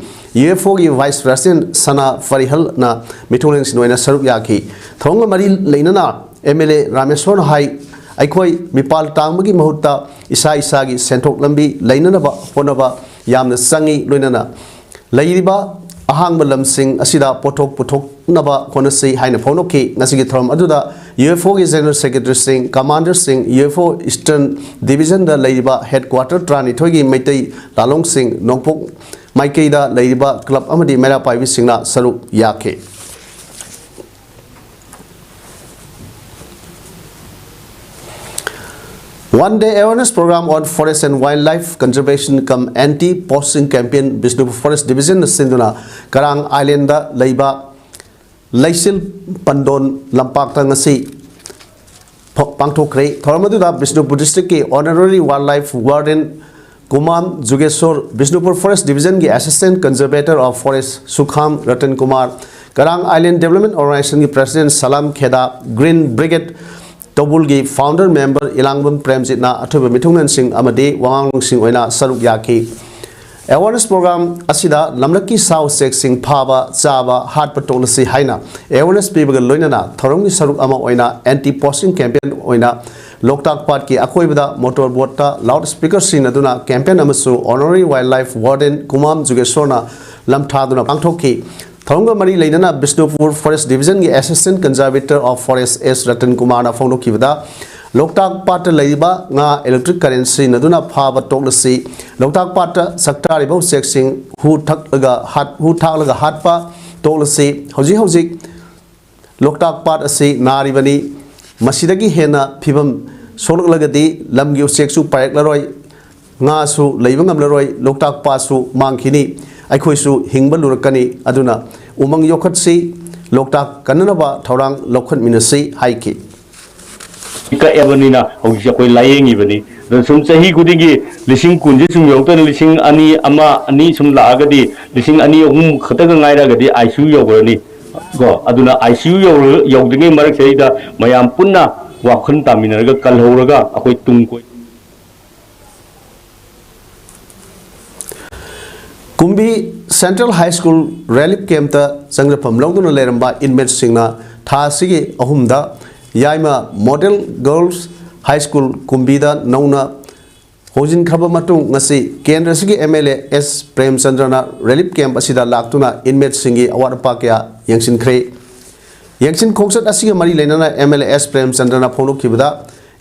U F ꯑꯣꯒꯤ ꯚꯥꯏꯁ ꯄ꯭ꯔꯦꯁꯤꯗꯦꯟꯠ ꯁꯅꯥ ꯐꯔꯤꯍꯜꯅ ꯃꯤꯊꯨꯡꯂꯦꯟꯁꯤꯡ ꯑꯣꯏꯅ ꯁꯔꯨꯛ ꯌꯥꯈꯤ꯫ ꯊꯧꯔꯝꯒ ꯃꯔꯤ ꯂꯩꯅꯅ ꯑꯦꯝ ꯑꯦꯜ ꯑꯦ ꯔꯥꯃꯦꯁꯣꯔꯅ ꯍꯥꯏ, ꯑꯩꯈꯣꯏ ꯃꯤꯄꯥꯜ ꯇꯥꯡꯕꯒꯤ ꯃꯍꯨꯠꯇ ꯏꯁꯥ ꯏꯁꯥꯒꯤ ꯁꯦꯟꯊꯣꯛ ꯂꯝꯕꯤ ꯂꯩꯅꯅꯕ ꯍꯣꯠꯅꯕ ꯌꯥꯝꯅ ꯆꯪꯏ, ꯂꯣꯏꯅꯅ ꯂꯩꯔꯤꯕ ꯑꯍꯥꯡꯕ ꯂꯝꯁꯤꯡ ꯑꯁꯤꯗ ꯄꯣꯠꯊꯣꯛ ꯄꯨꯊꯣꯛꯅꯕ ꯍꯣꯠꯅꯁꯤ ꯍꯥꯏꯅ ꯐꯣꯡꯗꯣꯛꯈꯤ꯫ ꯉꯁꯤꯒꯤ ꯊꯧꯔꯝ ꯑꯗꯨꯗ ꯌꯨ ꯑꯦꯐ ꯑꯣꯒꯤ ꯖꯦꯅꯔꯦꯜ ꯁꯦꯀ꯭ꯔꯦꯇꯔꯤꯁꯤꯡ, ꯀꯃꯥꯟꯗꯔꯁꯤꯡ, ꯌꯨ ꯑꯦꯐ ꯑꯣ ꯏꯁꯇꯔꯟ ꯗꯤꯕꯤꯖꯟꯗ ꯂꯩꯔꯤꯕ ꯍꯦꯗꯀ꯭ꯋꯥꯇꯔ ꯇꯔꯥꯅꯤꯊꯣꯏꯒꯤ ꯃꯩꯇꯩ ꯂꯥꯂꯣꯡꯁꯤꯡ, ꯅꯣꯡꯄꯣꯛ ꯃꯥꯏꯀꯩꯗ ꯂꯩꯔꯤꯕ ꯀ꯭ꯂꯕ ꯑꯃꯗꯤ ꯃꯩꯔꯥ ꯄꯥꯏꯕꯤꯁꯤꯡꯅ ꯁꯔꯨꯛ ꯌꯥꯈꯤ꯫ One day awareness program on forest and wildlife conservation cum anti poaching campaign, Bishnupur forest ꯗꯤꯕꯤꯖꯟꯅ ꯁꯤꯟꯗꯨꯅ ꯀꯔꯥꯡ ꯑꯥꯏꯂꯦꯟꯗ ꯂꯩꯕ ꯂꯩꯆꯤꯜ ꯄꯟꯗꯣꯟ ꯂꯝꯄꯥꯛꯇ ꯉꯁꯤ ꯄꯥꯡꯊꯣꯛꯈ꯭ꯔꯦ꯫ ꯊꯧꯔꯝ ꯑꯗꯨꯗ ꯕꯤꯁꯅꯨꯄꯨꯔ ꯗꯤꯁꯇ꯭ꯔꯤꯛꯀꯤ honorary wildlife warden Kumam Jugeshor, Bishnupur forest ꯗꯤꯕꯤꯖꯟꯒꯤ assistant conservator of forest Sukham Ratan Kumar, Karang island development ꯑꯣꯔꯒꯅꯥꯏꯖꯦꯁꯟꯒꯤ president Salam Kheda, green brigade ꯇꯧꯕꯨꯜꯒꯤ ꯐꯥꯎꯟꯗꯔ ꯃꯦꯝꯕꯔ ꯏꯂꯥꯡꯕꯝ ꯄ꯭ꯔꯦꯝꯖꯤꯠꯅ ꯑꯊꯣꯏꯕ ꯃꯤꯊꯨꯡꯂꯦꯟꯁꯤꯡ ꯑꯃꯗꯤ ꯋꯥꯉꯥꯡꯂꯣꯏꯁꯤꯡ ꯑꯣꯏꯅ ꯁꯔꯨꯛ ꯌꯥꯈꯤ꯫ ꯑꯦꯋꯥꯔꯅꯦꯁ ꯄ꯭ꯔꯣꯒ꯭ꯔꯥꯝ ꯑꯁꯤꯗ ꯂꯝꯂꯛꯀꯤ ꯁꯥ ꯎꯆꯦꯛꯁꯤꯡ ꯐꯥꯕ, ꯆꯥꯕ, ꯍꯥꯠꯄ ꯇꯣꯛꯂꯁꯤ ꯍꯥꯏꯅ ꯑꯦꯋꯥꯔꯅꯦꯁ ꯄꯤꯕꯒ ꯂꯣꯏꯅꯅ ꯊꯧꯔꯝꯒꯤ ꯁꯔꯨꯛ ꯑꯃ ꯑꯣꯏꯅ ꯑꯦꯟꯇꯤ ꯄꯣꯆꯤꯡ ꯀꯦꯝꯄꯦꯟ ꯑꯣꯏꯅ ꯂꯣꯛꯇꯥꯛ ꯄꯥꯠꯀꯤ ꯑꯀꯣꯏꯕꯗ ꯃꯣꯇꯣꯔ ꯕꯣꯠꯇ ꯂꯥꯎꯗ ꯁ꯭ꯄꯤꯀꯔ ꯁꯤꯖꯤꯟꯅꯗꯨꯅ ꯀꯦꯝꯄꯦꯟ ꯑꯃꯁꯨ honorary wildlife warden Kumam ꯖꯨꯒꯦꯁꯣꯔꯅ ꯂꯝꯊꯥꯗꯨꯅ ꯄꯥꯡꯊꯣꯛꯈꯤ꯫ ꯊꯧꯔꯝꯒ ꯃꯔꯤ ꯂꯩꯅꯅ ꯕꯤꯁꯅꯨꯄꯨꯔ ꯐꯣꯔꯦꯁ꯭ꯠ ꯗꯤꯕꯤꯖꯟꯒꯤ assistant conservator of forest S Ratan ꯀꯨꯃꯥꯔꯅ ꯐꯣꯡꯗꯣꯛꯈꯤꯕꯗ, ꯂꯣꯛꯇꯥꯛ ꯄꯥꯠꯇ ꯂꯩꯔꯤꯕ ꯉꯥ ꯏꯂꯦꯛꯇ꯭ꯔꯤꯛ ꯀꯔꯦꯟꯠ ꯁꯤꯖꯤꯟꯅꯗꯨꯅ ꯐꯥꯕ ꯇꯣꯛꯂꯁꯤ, ꯂꯣꯛꯇꯥꯛ ꯄꯥꯠꯇ ꯁꯛꯇꯥꯔꯤꯕ ꯎꯆꯦꯛꯁꯤꯡ ꯍꯨ ꯊꯛꯂꯒ ꯍꯥꯠ-, ꯍꯨ ꯊꯥꯛꯂꯒ ꯍꯥꯠꯄ ꯇꯣꯛꯂꯁꯤ, ꯍꯧꯖꯤꯛ ꯍꯧꯖꯤꯛ ꯂꯣꯛꯇꯥꯛ ꯄꯥꯠ ꯑꯁꯤ ꯅꯥꯔꯤꯕꯅꯤ, ꯃꯁꯤꯗꯒꯤ ꯍꯦꯟꯅ ꯐꯤꯕꯝ ꯁꯣꯛꯂꯛꯂꯒꯗꯤ ꯂꯝꯒꯤ ꯎꯆꯦꯛꯁꯨ ꯄꯥꯏꯔꯛꯂꯔꯣꯏ, ꯉꯥꯁꯨ ꯂꯩꯕ ꯉꯝꯂꯔꯣꯏ, ꯂꯣꯛꯇꯥꯛ ꯄꯥꯠꯁꯨ ꯃꯥꯡꯈꯤꯅꯤ, ꯑꯩꯈꯣꯏꯁꯨ ꯍꯤꯡꯕ ꯂꯨꯔꯛꯀꯅꯤ꯫ ꯑꯗꯨꯅ ꯎꯃꯪ ꯌꯣꯛꯈꯠꯁꯤ, ꯂꯣꯛꯇꯥꯛ ꯀꯟꯅꯅꯕ ꯊꯧꯔꯥꯡ ꯂꯧꯈꯠꯃꯤꯟꯅꯁꯤ ꯍꯥꯏꯈꯤ꯫ ꯀꯛꯑꯕꯅꯤꯅ ꯍꯧꯖꯤꯛꯁꯦ ꯑꯩꯈꯣꯏ ꯂꯥꯏꯌꯦꯡꯉꯤꯕꯅꯤ꯫ ꯑꯗꯣ ꯁꯨꯝ ꯆꯍꯤ ꯈꯨꯗꯤꯡꯒꯤ ꯂꯤꯁꯤꯡ ꯀꯨꯟꯁꯦ ꯁꯨꯝ ꯌꯧꯔꯛꯇꯅ ꯂꯤꯁꯤꯡ ꯑꯅꯤ, ꯑꯃ, ꯑꯅꯤ ꯁꯨꯝ ꯂꯥꯛꯑꯒꯗꯤ ꯂꯤꯁꯤꯡ ꯑꯅꯤ, ꯑꯍꯨꯝ ꯈꯛꯇꯒ ꯉꯥꯏꯔꯒꯗꯤ ꯑꯥꯏ ꯁꯤ ꯌꯨ ꯌꯧꯈ꯭ꯔꯅꯤ꯫ ꯀꯣ, ꯑꯗꯨꯅ ꯑꯥꯏ ꯁꯤ ꯌꯨ ꯌꯧꯔ-, ꯌꯧꯗ꯭ꯔꯤꯉꯩ ꯃꯔꯛꯁꯤꯗꯩꯗ ꯃꯌꯥꯝ ꯄꯨꯟꯅ ꯋꯥꯈꯜ ꯇꯥꯃꯤꯟꯅꯔꯒ ꯀꯜꯍꯧꯔꯒ ꯑꯩꯈꯣꯏ ꯇꯨꯡ ꯀꯣꯏ ꯀꯨꯝꯕꯤ Central High School relief camp ꯇ ꯆꯪꯖꯐꯝ ꯂꯧꯗꯨꯅ ꯂꯩꯔꯝꯕ inmate ꯁꯤꯡꯅ ꯊꯥ ꯑꯁꯤꯒꯤ ꯑꯍꯨꯝꯗ ꯌꯥꯏꯃ Model Girls High School ꯀꯨꯝꯕꯤꯗ ꯅꯧꯅ ꯍꯣꯡꯖꯤꯟꯈ꯭ꯔꯕ ꯃꯇꯨꯡ, ꯉꯁꯤ ꯀꯦꯟꯗ꯭ꯔ ꯑꯁꯤꯒꯤ ꯑꯦꯝ ꯑꯦꯜ ꯑꯦ ꯑꯦꯁ ꯄ꯭ꯔꯦꯝꯆꯟꯗ꯭ꯔꯅ relief camp ꯑꯁꯤꯗ ꯂꯥꯛꯇꯨꯅ inmate ꯁꯤꯡꯒꯤ ꯑꯋꯥꯠ ꯑꯄꯥ ꯀꯌꯥ ꯌꯦꯡꯁꯤꯟꯈ꯭ꯔꯦ꯫ ꯌꯦꯡꯁꯤꯟ ꯈꯣꯡꯆꯠ ꯑꯁꯤꯒ ꯃꯔꯤ ꯂꯩꯅꯅ ꯑꯦꯝ ꯑꯦꯜ ꯑꯦ ꯑꯦꯁ ꯄ꯭ꯔꯦꯝꯆꯟꯗ꯭ꯔꯅ ꯐꯣꯡꯗꯣꯛꯈꯤꯕꯗ,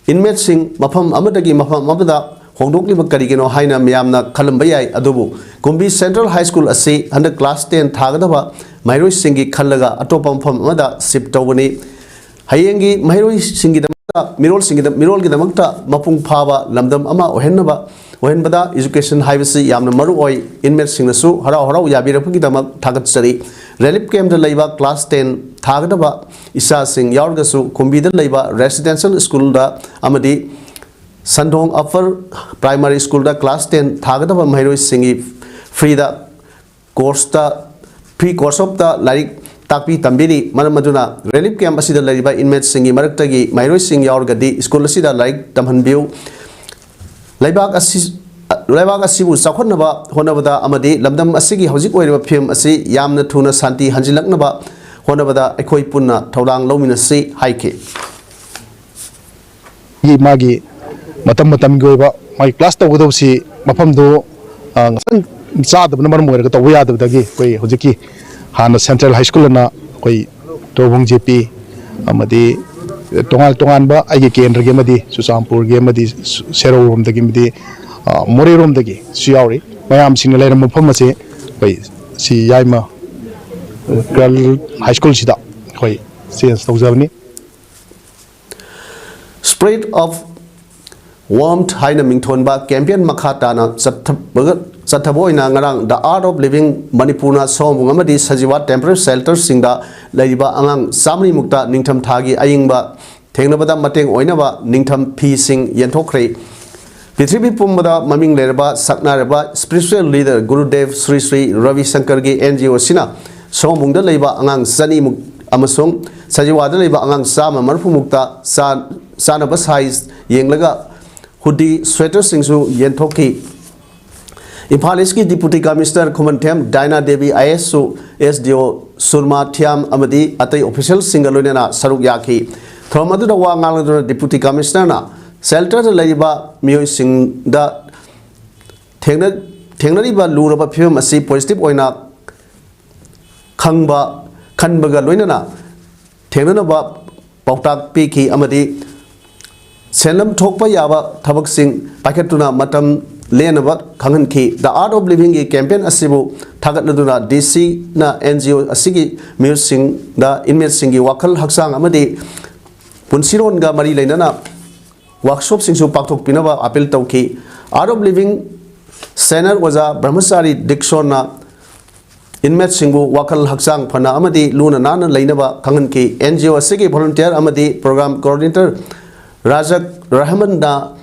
inmate ꯁꯤꯡ ꯃꯐꯝ ꯑꯃꯗꯒꯤ ꯃꯐꯝ ꯑꯃꯗ ꯍꯣꯡꯗꯣꯛꯂꯤꯕ ꯀꯔꯤꯒꯤꯅꯣ ꯍꯥꯏꯅ ꯃꯤꯌꯥꯝꯅ ꯈꯜꯂꯝꯕ ꯌꯥꯏ, ꯑꯗꯨꯕꯨ ꯀꯨꯝꯕꯤ Central High School ꯑꯁꯤ ꯍꯟꯗꯛ class ten ꯊꯥꯒꯗꯕ ꯃꯍꯩꯔꯣꯏꯁꯤꯡꯒꯤ ꯈꯜꯂꯒ ꯑꯇꯣꯞꯄ ꯃꯐꯝ ꯑꯃꯗ shift ꯇꯧꯕꯅꯤ꯫ ꯍꯌꯦꯡꯒꯤ ꯃꯍꯩꯔꯣꯏꯁꯤꯡꯒꯤꯗꯃꯛꯇ, ꯃꯤꯔꯣꯜꯁꯤꯡꯒꯤꯗ-, ꯃꯤꯔꯣꯜꯒꯤꯗꯃꯛꯇ ꯃꯄꯨꯡ ꯐꯥꯕ ꯂꯝꯗꯝ ꯑꯃ ꯑꯣꯏꯍꯟꯅꯕ, ꯑꯣꯏꯍꯟꯕꯗ education ꯍꯥꯏꯕꯁꯤ ꯌꯥꯝꯅ ꯃꯔꯨ ꯑꯣꯏ꯫ Inmate ꯁꯤꯡꯅꯁꯨ ꯍꯔꯥꯎ ꯍꯔꯥꯎ ꯌꯥꯕꯤꯔꯛꯄꯒꯤꯗꯃꯛ ꯊꯥꯒꯠꯆꯔꯤ꯫ Relief camp ꯇ ꯂꯩꯕ class ten ꯊꯥꯒꯗꯕ ꯏꯆꯥꯁꯤꯡ ꯌꯥꯎꯔꯒꯁꯨ ꯀꯨꯝꯕꯤꯗ ꯂꯩꯕ residential school ꯗ ꯑꯃꯗꯤ ꯁꯟꯗꯣꯡ Upper Primary School ꯗ class ten ꯊꯥꯒꯗꯕ ꯃꯍꯩꯔꯣꯏꯁꯤꯡꯒꯤ free ꯗ course ꯇ, free course of ꯇ ꯂꯥꯏꯔꯤꯛ ꯇꯥꯛꯄꯤ ꯇꯝꯕꯤꯔꯤ꯫ ꯃꯔꯝ ꯑꯗꯨꯅ relief camp ꯑꯁꯤꯗ ꯂꯩꯔꯤꯕ inmate ꯁꯤꯡꯒꯤ ꯃꯔꯛꯇꯒꯤ ꯃꯍꯩꯔꯣꯏꯁꯤꯡ ꯌꯥꯎꯔꯒꯗꯤ school ꯑꯁꯤꯗ ꯂꯥꯏꯔꯤꯛ ꯇꯝꯍꯟꯕꯤꯌꯨ꯫ ꯂꯩꯕꯥꯛ ꯑꯁꯤ, ꯂꯩꯕꯥꯛ ꯑꯁꯤꯕꯨ ꯆꯥꯎꯈꯠꯅꯕ ꯍꯣꯠꯅꯕꯗ ꯑꯃꯗꯤ ꯂꯝꯗꯝ ꯑꯁꯤꯒꯤ ꯍꯧꯖꯤꯛ ꯑꯣꯏꯔꯤꯕ ꯐꯤꯕꯝ ꯑꯁꯤ ꯌꯥꯝꯅ ꯊꯨꯅ ꯁꯥꯟꯇꯤ ꯍꯟꯖꯤꯜꯂꯛꯅꯕ ꯍꯣꯠꯅꯕꯗ ꯑꯩꯈꯣꯏ ꯄꯨꯟꯅ ꯊꯧꯗꯥꯡ ꯂꯧꯃꯤꯟꯅꯁꯤ ꯍꯥꯏꯈꯤ꯫ ꯒꯤ ꯃꯥꯒꯤ ꯃꯇꯝ ꯃꯇꯝꯒꯤ ꯑꯣꯏꯕ ꯃꯥꯒꯤ class ꯇꯧꯒꯗꯧꯕꯁꯤ ꯃꯐꯝꯗꯨ, ꯑ, ꯉꯁꯪ ꯆꯥꯗꯕꯅ ꯃꯔꯝ ꯑꯣꯏꯔꯒ ꯇꯧꯕ ꯌꯥꯗꯕꯗꯒꯤ ꯑꯩꯈꯣꯏ ꯍꯧꯖꯤꯛꯀꯤ ꯍꯥꯟꯅ Central High School ꯑꯅ ꯑꯩꯈꯣꯏ ꯇꯣꯔꯕꯨꯡ ꯖꯦ ꯄꯤ ꯑꯃꯗꯤ ꯇꯣꯉꯥꯟ ꯇꯣꯉꯥꯟꯕ ꯑꯩꯒꯤ ꯀꯦꯟꯗ꯭ꯔꯒꯤ ꯑꯃꯗꯤ ꯆꯨꯔꯆꯥꯟꯄꯨꯔꯒꯤ ꯑꯃꯗꯤ ꯁꯦꯔꯧꯔꯣꯝꯗꯒꯤ ꯑꯃꯗꯤ, ꯑ, ꯃꯣꯔꯦꯔꯣꯝꯗꯒꯤꯁꯨ ꯌꯥꯎꯔꯤ꯫ ꯃꯌꯥꯝꯁꯤꯡꯅ ꯂꯩꯔꯝꯕ ꯃꯐꯝ ꯑꯁꯤ ꯑꯩꯈꯣꯏ ꯁꯤ ꯌꯥꯏꯃ Girl High School ꯁꯤꯗ ꯑꯩꯈꯣꯏ change ꯇꯧꯖꯕꯅꯤ꯫ Spirit of Warmth ꯍꯥꯏꯅ ꯃꯤꯡꯊꯣꯟꯕ campaign ꯃꯈꯥ ꯇꯥꯅ ꯆꯠꯊꯕꯒ-, ꯆꯠꯊꯕ ꯑꯣꯏꯅ ꯉꯔꯥꯡ The Art of Living ꯃꯅꯤꯄꯨꯔꯅ ꯁꯑꯣꯝꯕꯨꯡ ꯑꯃꯗꯤ ꯁꯖꯤꯋꯥ temporary shelter ꯁꯤꯡꯗ ꯂꯩꯔꯤꯕ ꯑꯉꯥꯡ ꯆꯥꯃꯔꯤ ꯃꯨꯛꯇ ꯅꯤꯡꯊꯝ ꯊꯥꯒꯤ ꯑꯏꯪꯕ ꯊꯦꯡꯅꯕꯗ ꯃꯇꯦꯡ ꯑꯣꯏꯅꯕ ꯅꯤꯡꯊꯝ ꯐꯤꯁꯤꯡ ꯌꯦꯟꯊꯣꯛꯈ꯭ꯔꯦ꯫ ꯄ꯭ꯔꯤꯊꯤꯕꯤ ꯄꯨꯝꯕꯗ ꯃꯃꯤꯡ ꯂꯩꯔꯕ ꯁꯛꯅꯥꯏꯔꯕ spiritual leader ꯒꯨꯔꯨꯗꯦꯕ Shri Shri Ravi ꯁꯪꯀꯔꯒꯤ N G O ꯑꯁꯤꯅ ꯁꯣꯝꯕꯨꯡꯗ ꯂꯩꯕ ꯑꯉꯥꯡ ꯆꯅꯤꯃꯨꯛ ꯑꯃꯁꯨꯡ ꯁꯖꯤꯋꯥꯗ ꯂꯩꯕ ꯑꯉꯥꯡ ꯆꯥꯝꯃ ꯃꯔꯤꯐꯨꯃꯨꯛꯇ ꯆꯥ-, ꯆꯥꯅꯕ size ꯌꯦꯡꯂꯒ hoodie, sweaterꯁꯤꯡꯁꯨ ꯌꯦꯟꯊꯣꯛꯈꯤ꯫ ꯏꯝꯐꯥꯜ ꯏꯁꯀꯤ Deputy Commissioner Khumanthem ꯗꯥꯏꯅꯥ Devi I A S ꯁꯨ S D O ꯁꯨꯔꯃꯥ ꯊꯤꯌꯥꯝ ꯑꯃꯗꯤ ꯑꯇꯩ officialꯁꯤꯡꯒ ꯂꯣꯏꯅꯅ ꯁꯔꯨꯛ ꯌꯥꯈꯤ꯫ ꯊꯧꯔꯝ ꯑꯗꯨꯗ ꯋꯥ ꯉꯥꯡꯂꯗꯨꯅ Deputy Commissionerꯅ shelterꯗ ꯂꯩꯔꯤꯕ ꯃꯤꯑꯣꯏꯁꯤꯡꯗ ꯊꯦꯡꯅ-, ꯊꯦꯡꯅꯔꯤꯕ ꯂꯨꯔꯕ ꯐꯤꯕꯝ ꯑꯁꯤ positive ꯑꯣꯏꯅ ꯈꯪꯕ, ꯈꯟꯕꯒ ꯂꯣꯏꯅꯅ ꯊꯦꯡꯅꯅꯕ ꯄꯥꯎꯇꯥꯛ ꯄꯤꯈꯤ ꯑꯃꯗꯤ ꯁꯦꯟꯂꯝ ꯊꯣꯛꯄ ꯌꯥꯕ ꯊꯕꯛꯁꯤꯡ ꯄꯥꯏꯈꯠꯇꯨꯅ ꯃꯇꯝ ꯂꯦꯟꯅꯕ ꯈꯪꯍꯟꯈꯤ꯫ The Art of Livingꯒꯤ campaign ꯑꯁꯤꯕꯨ ꯊꯥꯒꯠꯂꯗꯨꯅ D Cꯅ N G O ꯑꯁꯤꯒꯤ ꯃꯤꯑꯣꯏꯁꯤꯡꯗ inmateꯁꯤꯡꯒꯤ ꯋꯥꯈꯜ, ꯍꯛꯆꯥꯡ ꯑꯃꯗꯤ ꯄꯨꯟꯁꯤꯔꯣꯟꯒ ꯃꯔꯤ ꯂꯩꯅꯅ workshopꯁꯤꯡꯁꯨ ꯄꯥꯡꯊꯣꯛꯄꯤꯅꯕ appeal ꯇꯧꯈꯤ꯫ Art of Living Senior ꯑꯣꯖꯥ ꯕ꯭ꯔꯍꯃꯆꯥꯔꯤ ꯗꯤꯛꯁꯣꯟꯅ inmateꯁꯤꯡꯕꯨ ꯋꯥꯈꯜ ꯍꯛꯆꯥꯡ ꯐꯅ ꯑꯃꯗꯤ ꯂꯨꯅ ꯅꯥꯟꯅ ꯂꯩꯅꯕ ꯈꯪꯍꯟꯈꯤ꯫ N G O ꯑꯁꯤꯒꯤ volunteer ꯑꯃꯗꯤ program coordinator ꯔꯥꯖꯛ ꯔꯍꯃꯟꯅ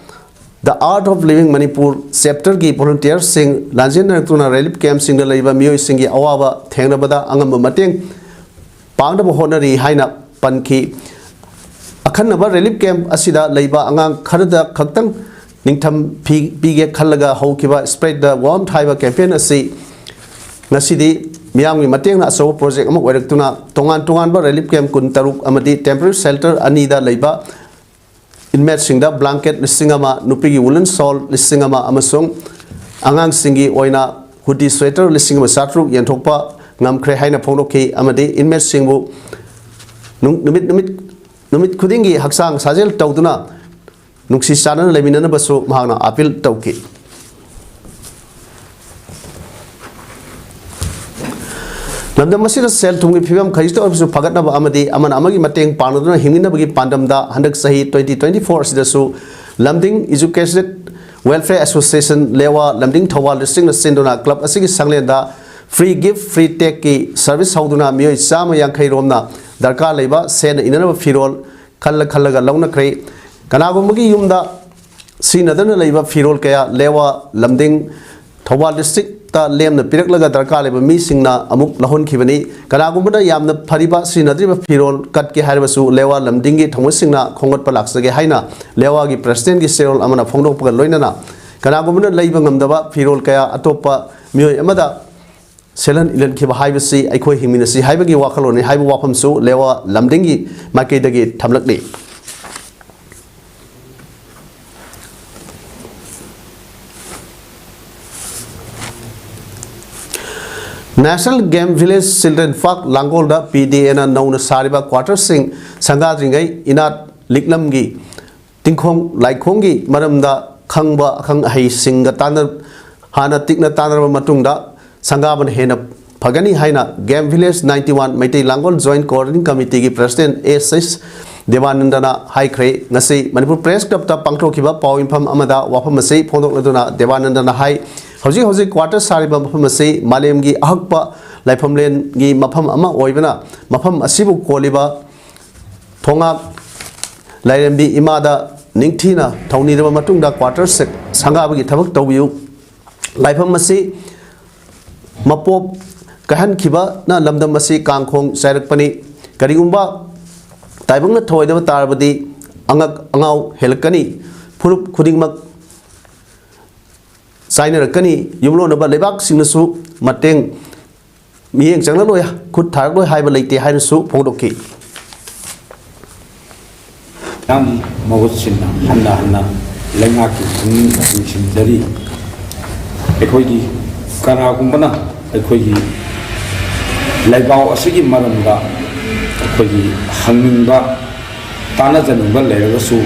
The Art of Living Manipur chapterꯒꯤ volunteerꯁꯤꯡ ꯂꯥꯟꯖꯦꯟꯅꯔꯛꯇꯨꯅ relief campꯁꯤꯡꯗ ꯂꯩꯕ ꯃꯤꯑꯣꯏꯁꯤꯡꯒꯤ ꯑꯋꯥꯕ ꯊꯦꯡꯅꯕꯗ ꯑꯉꯝꯕ ꯃꯇꯦꯡ ꯄꯥꯡꯅꯕ ꯍꯣꯠꯅꯔꯤ ꯍꯥꯏꯅ ꯄꯟꯈꯤ꯫ ꯑꯈꯟꯅꯕ relief camp ꯑꯁꯤꯗ ꯂꯩꯕ ꯑꯉꯥꯡ ꯈꯔꯗ ꯈꯛꯇꯪ ꯅꯤꯡꯊꯝ ꯐꯤ ꯄꯤꯒꯦ ꯈꯜꯂꯒ ꯍꯧꯈꯤꯕ Spread the Warmth ꯍꯥꯏꯕ campaign ꯑꯁꯤ ꯉꯁꯤꯗꯤ ꯃꯤꯌꯥꯝꯒꯤ ꯃꯇꯦꯡꯅ ꯑꯆꯧꯕ project ꯑꯃ ꯑꯣꯏꯔꯛꯇꯨꯅ ꯇꯣꯉꯥꯟ ꯇꯣꯉꯥꯟꯕ relief camp ꯀꯨꯟꯇꯔꯨꯛ ꯑꯃꯗꯤ temporary shelter ꯑꯅꯤꯗ ꯂꯩꯕ inmateꯁꯤꯡꯗ blanket ꯂꯤꯁꯤꯡ ꯑꯃ, ꯅꯨꯄꯤꯒꯤ woolen shawl ꯂꯤꯁꯤꯡ ꯑꯃ ꯑꯃꯁꯨꯡ ꯑꯉꯥꯡꯁꯤꯡꯒꯤ ꯑꯣꯏꯅ hoodie, sweater ꯂꯤꯁꯤꯡ ꯑꯃ ꯆꯥꯇ꯭ꯔꯨꯛ ꯌꯦꯟꯊꯣꯛꯄ ꯉꯝꯈ꯭ꯔꯦ ꯍꯥꯏꯅ ꯐꯣꯡꯗꯣꯛꯈꯤ ꯑꯃꯗꯤ inmateꯁꯤꯡꯕꯨ ꯅꯨꯡ-, ꯅꯨꯃꯤꯠ, ꯅꯨꯃꯤꯠ, ꯅꯨꯃꯤꯠ ꯈꯨꯗꯤꯡꯒꯤ ꯍꯛꯆꯥꯡ ꯁꯥꯖꯦꯜ ꯇꯧꯗꯨꯅ ꯅꯨꯡꯁꯤ ꯆꯥꯟꯅꯅ ꯂꯩꯃꯤꯟꯅꯅꯕꯁꯨ ꯃꯍꯥꯛꯅ appeal ꯇꯧꯈꯤ꯫ ꯂꯝꯗꯝ ꯑꯁꯤꯗ ꯁꯦꯜ ꯊꯨꯝꯒꯤ ꯐꯤꯕꯝ ꯈꯖꯤꯛꯇ ꯑꯣꯏꯔꯕꯁꯨ ꯐꯒꯠꯅꯕ ꯑꯃꯗꯤ ꯑꯃꯅ ꯑꯃꯒꯤ ꯃꯇꯦꯡ ꯄꯥꯡꯅꯗꯨꯅ ꯍꯤꯡꯃꯤꯟꯅꯕꯒꯤ ꯄꯥꯟꯗꯝꯗ ꯍꯟꯗꯛ ꯆꯍꯤ twenty twenty-four ꯑꯁꯤꯗꯁꯨ ꯂꯝꯗꯤꯡ Educated Welfare Association, ꯂꯦꯋꯥ ꯂꯝꯗꯤꯡ ꯊꯧꯕꯥꯜ districtꯅ ꯁꯤꯟꯗꯨꯅ club ꯑꯁꯤꯒꯤ ꯁꯪꯂꯦꯟꯗ free give free takeꯀꯤ service ꯍꯧꯗꯨꯅ ꯃꯤꯑꯣꯏ ꯆꯥꯝꯃ ꯌꯥꯡꯈꯩ ꯔꯣꯝꯅ ꯗꯔꯀꯥꯔ ꯂꯩꯕ ꯁꯦꯠꯅ ꯏꯅꯅꯕ ꯐꯤꯔꯣꯜ, ꯈꯜꯂ ꯈꯜꯂꯒ ꯂꯧꯅꯈ꯭ꯔꯦ꯫ ꯀꯅꯥꯒꯨꯝꯕꯒꯤ ꯌꯨꯝꯗ ꯁꯤꯖꯤꯟꯅꯗꯅ ꯂꯩꯕ ꯐꯤꯔꯣꯜ ꯀꯌꯥ ꯂꯦꯋꯥ ꯂꯝꯗꯤꯡ ꯊꯧꯕꯥꯜ ꯗꯤꯁꯇ꯭ꯔꯤꯛꯇ ꯂꯦꯝꯅ ꯄꯤꯔꯛꯂꯒ ꯗꯔꯀꯥꯔ ꯂꯩꯕ ꯃꯤꯁꯤꯡꯅ ꯑꯃꯨꯛ ꯂꯧꯍꯟꯈꯤꯕꯅꯤ꯫ ꯀꯅꯥꯒꯨꯝꯕꯅ ꯌꯥꯝꯅ ꯐꯔꯤꯕ ꯁꯤꯖꯤꯟꯅꯗ꯭ꯔꯤꯕ ꯐꯤꯔꯣꯜ ꯀꯠꯀꯦ ꯍꯥꯏꯔꯕꯁꯨ ꯂꯦꯋꯥ ꯂꯝꯗꯤꯡꯒꯤ ꯊꯧꯃꯤꯁꯤꯡꯅ ꯈꯣꯝꯒꯠꯄ ꯂꯥꯛꯆꯒꯦ ꯍꯥꯏꯅ ꯂꯦꯋꯥꯒꯤ ꯄ꯭ꯔꯦꯁꯤꯗꯦꯟꯒꯤ ꯆꯦꯔꯣꯜ ꯑꯃꯅ ꯐꯣꯡꯗꯣꯛꯄꯒ ꯂꯣꯏꯅꯅ ꯀꯅꯥꯒꯨꯝꯕꯅ ꯂꯩꯕ ꯉꯝꯗꯕ ꯐꯤꯔꯣꯜ ꯀꯌꯥ ꯑꯇꯣꯞꯄ ꯃꯤꯑꯣꯏ ꯑꯃꯗ ꯁꯦꯜꯍꯟ ꯏꯜꯍꯟꯈꯤꯕ ꯍꯥꯏꯕꯁꯤ ꯑꯩꯈꯣꯏ ꯍꯤꯡꯃꯤꯟꯅꯁꯤ ꯍꯥꯏꯕꯒꯤ ꯋꯥꯈꯜꯂꯣꯟꯅꯤ ꯍꯥꯏꯕ ꯋꯥꯐꯝꯁꯨ ꯂꯦꯋꯥ ꯂꯝꯗꯤꯡꯒꯤ ꯃꯥꯏꯀꯩꯗꯒꯤ ꯊꯝꯂꯛꯂꯤ꯫ National Game Village Children Park ꯂꯥꯡꯒꯣꯜꯗ ꯄꯤ ꯗꯤ ꯑꯦꯅ ꯅꯧꯅ ꯁꯥꯔꯤꯕ ꯀ꯭ꯋꯥꯇꯔꯁꯤꯡ ꯁꯪꯒꯥꯗ꯭ꯔꯤꯉꯩ ꯏꯅꯥꯠ ꯂꯤꯛꯂꯝꯒꯤ ꯇꯤꯡꯈꯣꯡ ꯂꯥꯏꯈꯣꯡꯒꯤ ꯃꯔꯝꯗ ꯈꯪꯕ ꯑꯈꯪ ꯑꯍꯩꯁꯤꯡꯒ ꯇꯥꯟꯅ-, ꯍꯥꯟꯅ ꯇꯤꯛꯅ ꯇꯥꯟꯅꯔꯕ ꯃꯇꯨꯡꯗ ꯁꯪꯒꯥꯕꯅ ꯍꯦꯟꯅ ꯐꯒꯅꯤ ꯍꯥꯏꯅ Game Village ninety one Meitei ꯂꯥꯡꯒꯣꯜ Joint Coordinating Committeeꯒꯤ President ꯑꯦꯁ ꯑꯦꯁ ꯗꯦꯕꯥꯅꯟꯗꯅ ꯍꯥꯏꯈ꯭ꯔꯦ꯫ ꯉꯁꯤ ꯃꯅꯤꯄꯨꯔ Press Clubꯇ ꯄꯥꯡꯊꯣꯛꯈꯤꯕ ꯄꯥꯎ ꯏꯐꯝ ꯑꯃꯗ ꯋꯥꯐꯝ ꯑꯁꯤ ꯐꯣꯡꯗꯣꯛꯂꯗꯨꯅ ꯗꯦꯕꯥꯅꯟꯗꯅ ꯍꯥꯏ, ꯍꯧꯖꯤꯛ ꯍꯧꯖꯤꯛ ꯀ꯭ꯋꯥꯇꯔ ꯁꯥꯔꯤꯕ ꯃꯐꯝ ꯑꯁꯤ ꯃꯥꯂꯦꯝꯒꯤ ꯑꯍꯛꯄ ꯂꯥꯏꯐꯝꯂꯦꯟꯒꯤ ꯃꯐꯝ ꯑꯃ ꯑꯣꯏꯕꯅ ꯃꯐꯝ ꯑꯁꯤꯕꯨ ꯀꯣꯜꯂꯤꯕ ꯊꯣꯉꯥꯛ ꯂꯥꯏꯔꯦꯝꯕꯤ ꯏꯃꯥꯗ ꯅꯤꯡꯊꯤꯅ ꯊꯧꯅꯤꯔꯕ ꯃꯇꯨꯡꯗ ꯀ꯭ꯋꯥꯇꯔ ꯁꯦꯛ-, ꯁꯪꯒꯥꯕꯒꯤ ꯊꯕꯛ ꯇꯧꯕꯤꯌꯨ꯫ ꯂꯥꯏꯐꯝ ꯑꯁꯤ ꯃꯄꯣꯞ ꯀꯥꯏꯍꯟꯈꯤꯕꯅ ꯂꯝꯗꯝ ꯑꯁꯤ ꯀꯥꯡꯈꯣꯡ ꯆꯥꯏꯔꯛꯄꯅꯤ꯫ ꯀꯔꯤꯒꯨꯝꯕ ꯇꯥꯏꯕꯪꯅ ꯊꯧꯑꯣꯏꯗꯕ ꯇꯥꯔꯕꯗꯤ ꯑꯉꯛ ꯑꯉꯥꯎ ꯍꯦꯜꯂꯛꯀꯅꯤ꯫ ꯐꯨꯔꯨꯞ ꯈꯨꯗꯤꯡꯃꯛ ꯆꯥꯏꯅꯔꯛꯀꯅꯤ꯫ ꯌꯨꯝꯂꯣꯟꯅꯕ ꯂꯩꯕꯥꯛꯁꯤꯡꯅꯁꯨ ꯃꯇꯦꯡ ꯃꯤꯠꯌꯦꯡ ꯆꯪꯂꯛꯂꯣꯏ, ꯈꯨꯠ ꯊꯥꯔꯛꯂꯣꯏ ꯍꯥꯏꯕ ꯂꯩꯇꯦ ꯍꯥꯏꯅꯁꯨ ꯐꯣꯡꯗꯣꯛꯈꯤ꯫ ꯌꯥꯝ ꯃꯍꯨꯠ ꯁꯤꯟꯅ ꯍꯟꯅ ꯍꯟꯅ ꯂꯩꯉꯥꯛꯀꯤ ꯄꯨꯛꯅꯤꯡ ꯆꯤꯡꯁꯤꯟꯖꯔꯤ꯫ ꯑꯩꯈꯣꯏꯒꯤ ꯀꯅꯥꯒꯨꯝꯕꯅ ꯑꯩꯈꯣꯏꯒꯤ ꯂꯩꯕꯥꯛ ꯑꯁꯤꯒꯤ ꯃꯔꯝꯗ ꯑꯩꯈꯣꯏꯒꯤ ꯍꯪꯅꯤꯡꯕ, ꯇꯥꯟꯅꯖꯅꯤꯡꯕ ꯂꯩꯔꯒꯁꯨ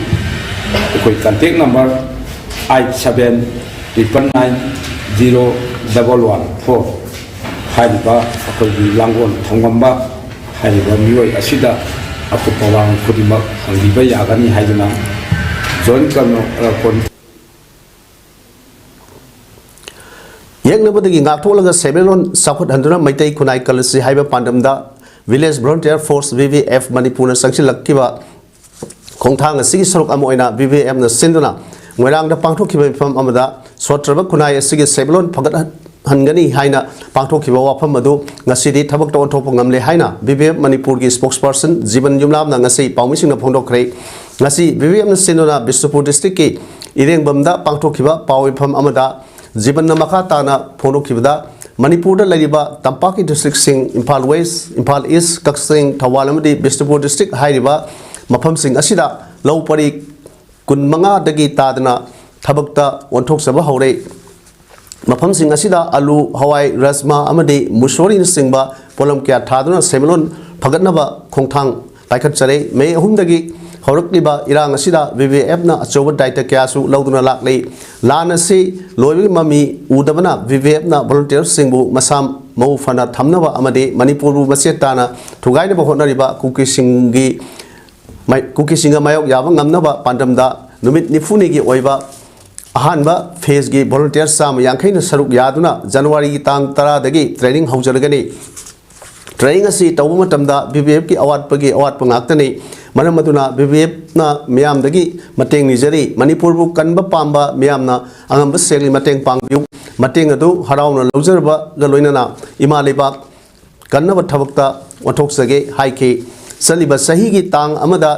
ꯑꯩꯈꯣꯏ contact number eight seven triple nine zero double one four ꯍꯥꯏꯔꯤꯕ ꯑꯩꯈꯣꯏꯒꯤ ꯂꯥꯡꯒꯣꯜ ꯊꯣꯡꯉꯝꯕ ꯍꯥꯏꯔꯤꯕ ꯃꯤꯑꯣꯏ ꯑꯁꯤꯗ ꯑꯀꯨꯞꯄ ꯋꯥꯍꯪ ꯈꯨꯗꯤꯡꯃꯛ ꯍꯪꯕꯤꯕ ꯌꯥꯒꯅꯤ ꯍꯥꯏꯗꯨꯅ Joint Con-, ꯑ, Con-, ꯌꯦꯛꯅꯕꯗꯒꯤ ꯉꯥꯛꯊꯣꯛꯂꯒ ꯁꯦꯟꯃꯤꯠꯂꯣꯟ ꯆꯥꯎꯈꯠꯍꯟꯗꯨꯅ ꯃꯩꯇꯩ ꯈꯨꯟꯅꯥꯏ ꯀꯜꯂꯁꯤ ꯍꯥꯏꯕ ꯄꯥꯟꯗꯝꯗ Village Volunteer Force, V V F, ꯃꯅꯤꯄꯨꯔꯅ ꯆꯪꯁꯤꯜꯂꯛꯈꯤꯕ ꯈꯣꯡꯊꯥꯡ ꯑꯁꯤꯒꯤ ꯁꯔꯨꯛ ꯑꯃ ꯑꯣꯏꯅ ꯕꯤ ꯕꯤ ꯑꯦꯐꯅ ꯁꯤꯟꯗꯨꯅ ꯃꯣꯏꯔꯥꯡꯗ ꯄꯥꯡꯊꯣꯛꯈꯤꯕ ꯃꯤꯐꯝ ꯑꯃꯗ ꯁꯣꯠꯇ꯭ꯔꯕ ꯈꯨꯟꯅꯥꯏ ꯑꯁꯤꯒꯤ ꯁꯦꯟꯃꯤꯠꯂꯣꯟ ꯐꯒꯠꯍꯟꯒꯅꯤ ꯍꯥꯏꯅ ꯄꯥꯡꯊꯣꯛꯈꯤꯕ ꯋꯥꯐꯝ ꯑꯗꯨ ꯉꯁꯤꯗꯤ ꯊꯕꯛꯇ ꯑꯣꯟꯊꯣꯛꯄ ꯉꯝꯂꯦ ꯍꯥꯏꯅ ꯕꯤ ꯕꯤ ꯑꯦꯐ ꯃꯅꯤꯄꯨꯔꯒꯤ spokesperson ꯖꯤꯕꯟ ꯌꯨꯝꯂꯥꯝꯅ ꯉꯁꯤ ꯄꯥꯎꯃꯤꯁꯤꯡꯗ ꯐꯣꯡꯗꯣꯛꯈ꯭ꯔꯦ꯫ ꯉꯁꯤ ꯕꯤ ꯕꯤ ꯑꯦꯐꯅ ꯁꯤꯟꯗꯨꯅ ꯕꯤꯁꯅꯨꯄꯨꯔ districtꯀꯤ ꯏꯔꯦꯡꯕꯝꯗ ꯄꯥꯡꯊꯣꯛꯈꯤꯕ ꯄꯥꯎ ꯃꯤꯐꯝ ꯑꯃꯗ ꯖꯤꯕꯟꯅ ꯃꯈꯥ ꯇꯥꯅ ꯐꯣꯡꯗꯣꯛꯈꯤꯕꯗ, ꯃꯅꯤꯄꯨꯔꯗ ꯂꯩꯔꯤꯕ ꯇꯝꯄꯥꯛꯀꯤ districtꯁꯤꯡ ꯏꯝꯐꯥꯜ West, ꯏꯝꯐꯥꯜ East, ꯀꯛꯆꯤꯡ, ꯊꯧꯕꯥꯜ ꯑꯃꯗꯤ ꯕꯤꯁꯅꯨꯄꯨꯔ district ꯍꯥꯏꯔꯤꯕ ꯃꯐꯝꯁꯤꯡ ꯑꯁꯤꯗ ꯂꯧ ꯄꯔꯤ ꯀꯨꯟꯃꯉꯥꯗꯒꯤ ꯇꯥꯗꯅ ꯊꯕꯛꯇ ꯑꯣꯟꯊꯣꯛꯆꯕ ꯍꯧꯔꯦ꯫ ꯃꯐꯝꯁꯤꯡ ꯑꯁꯤꯗ ꯑꯂꯨ, ꯍꯋꯥꯏ, ꯔꯖꯃꯥ ꯑꯃꯗꯤ ꯃꯨꯁꯣꯔꯤꯅꯆꯤꯡꯕ ꯄꯣꯠꯂꯝ ꯀꯌꯥ ꯊꯥꯗꯨꯅ ꯁꯦꯟꯃꯤꯠꯂꯣꯟ ꯐꯒꯠꯅꯕ ꯈꯣꯡꯊꯥꯡ ꯄꯥꯏꯈꯠꯆꯔꯦ꯫ ꯃꯦ ꯑꯍꯨꯝꯗꯒꯤ ꯍꯧꯔꯛꯂꯤꯕ ꯏꯔꯥꯡ ꯑꯁꯤꯗ ꯕꯤ ꯕꯤ ꯑꯦꯐꯅ ꯑꯆꯧꯕ ꯗꯥꯏꯇ ꯀꯌꯥꯁꯨ ꯂꯧꯗꯨꯅ ꯂꯥꯛꯂꯤ꯫ ꯂꯥꯟ ꯑꯁꯤ ꯂꯣꯏꯕꯒꯤ ꯃꯃꯤ ꯎꯗꯕꯅ ꯕꯤ ꯕꯤ ꯑꯦꯐꯅ volunteerꯁꯤꯡꯕꯨ ꯃꯁꯥ ꯃꯎ ꯐꯅ ꯊꯝꯅꯕ ꯑꯃꯗꯤ ꯃꯅꯤꯄꯨꯔꯕꯨ ꯃꯆꯦꯠ ꯇꯥꯅ ꯊꯨꯒꯥꯏꯅꯕ ꯍꯣꯠꯅꯔꯤꯕ ꯀꯨꯀꯤꯁꯤꯡꯒꯤ ꯃꯥꯏ-, ꯀꯨꯀꯤꯁꯤꯡꯒ ꯃꯥꯌꯣꯛ ꯌꯥꯕ ꯉꯝꯅꯕ ꯄꯥꯟꯗꯝꯗ ꯅꯨꯃꯤꯠ ꯅꯤꯐꯨꯅꯤꯒꯤ ꯑꯣꯏꯕ ꯑꯍꯥꯟꯕ phaseꯀꯤ volunteer ꯆꯥꯝꯃ ꯌꯥꯡꯈꯩꯅ ꯁꯔꯨꯛ ꯌꯥꯗꯨꯅ ꯖꯅꯋꯥꯔꯤꯒꯤ ꯇꯥꯡ ꯇꯔꯥꯗꯒꯤ training ꯍꯧꯖꯔꯒꯅꯤ꯫ Training ꯑꯁꯤ ꯇꯧꯕ ꯃꯇꯝꯗ ꯕꯤ ꯕꯤ ꯑꯦꯐꯀꯤ ꯑꯋꯥꯠꯄꯒꯤ ꯑꯋꯥꯠꯄ ꯉꯥꯛꯇꯅꯤ꯫ ꯃꯔꯝ ꯑꯗꯨꯅ ꯕꯤ ꯕꯤ ꯑꯦꯐꯅ ꯃꯤꯌꯥꯝꯗꯒꯤ ꯃꯇꯦꯡ ꯅꯤꯖꯔꯤ꯫ ꯃꯅꯤꯄꯨꯔꯕꯨ ꯀꯟꯕ ꯄꯥꯝꯕ ꯃꯤꯌꯥꯝꯅ ꯑꯉꯝꯕ ꯁꯦꯜꯒꯤ ꯃꯇꯦꯡ ꯄꯥꯡꯕꯤꯌꯨ꯫ ꯃꯇꯦꯡ ꯑꯗꯨ ꯍꯔꯥꯎꯅ ꯂꯧꯖꯔꯕꯒ ꯂꯣꯏꯅꯅ ꯏꯃꯥ ꯂꯩꯕꯥꯛ ꯀꯟꯅꯕ ꯊꯕꯛꯇ ꯑꯣꯟꯊꯣꯛꯆꯒꯦ ꯍꯥꯏꯈꯤ꯫ ꯆꯠꯂꯤꯕ ꯆꯍꯤꯒꯤ ꯇꯥꯡ ꯑꯃꯗ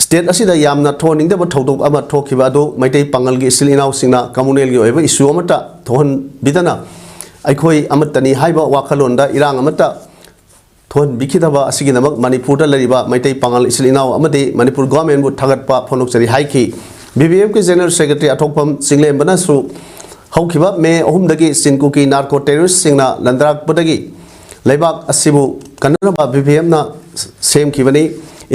state ꯑꯁꯤꯗ ꯌꯥꯝꯅ ꯊꯣꯛꯍꯟꯅꯤꯡꯗꯕ ꯊꯧꯗꯣꯛ ꯑꯃ ꯊꯣꯛꯈꯤꯕ ꯑꯗꯨ ꯃꯩꯇꯩ ꯄꯥꯉꯜꯒꯤ ꯏꯆꯤꯜ ꯏꯅꯥꯎꯁꯤꯡꯅ communalꯒꯤ ꯑꯣꯏꯕ issue ꯑꯃꯠꯇ ꯊꯣꯛꯍꯟꯕꯤꯗꯅ ꯑꯩꯈꯣꯏ ꯑꯃꯠꯇꯅꯤ ꯍꯥꯏꯕ ꯋꯥꯈꯜꯂꯣꯟꯗ ꯏꯔꯥꯡ ꯑꯃꯠꯇ ꯊꯣꯛꯍꯟꯕꯤꯈꯤꯗꯕ ꯑꯁꯤꯒꯤꯗꯃꯛ ꯃꯅꯤꯄꯨꯔꯗ ꯂꯩꯔꯤꯕ ꯃꯩꯇꯩ ꯄꯥꯉꯜ ꯏꯆꯤꯜ ꯏꯅꯥꯎ ꯑꯃꯗꯤ ꯃꯅꯤꯄꯨꯔ governmentꯕꯨ ꯊꯥꯒꯠꯄ ꯐꯣꯡꯗꯣꯛꯆꯔꯤ ꯍꯥꯏꯈꯤ꯫ ꯕꯤ ꯕꯤ ꯑꯦꯐꯀꯤ general secretary ꯑꯊꯣꯛꯄꯝ ꯆꯤꯡꯂꯦꯝꯕꯅꯁꯨ ꯍꯧꯈꯤꯕ ꯃꯦ ꯑꯍꯨꯝꯗꯒꯤ ꯆꯤꯟ ꯀꯨꯀꯤ narco terroristꯁꯤꯡꯅ ꯂꯟꯗꯥꯔꯛꯄꯗꯒꯤ ꯂꯩꯕꯥꯛ ꯑꯁꯤꯕꯨ ꯀꯟꯅꯅꯕ ꯕꯤ ꯕꯤ ꯑꯦꯐꯅ ꯁꯦꯝꯈꯤꯕꯅꯤ꯫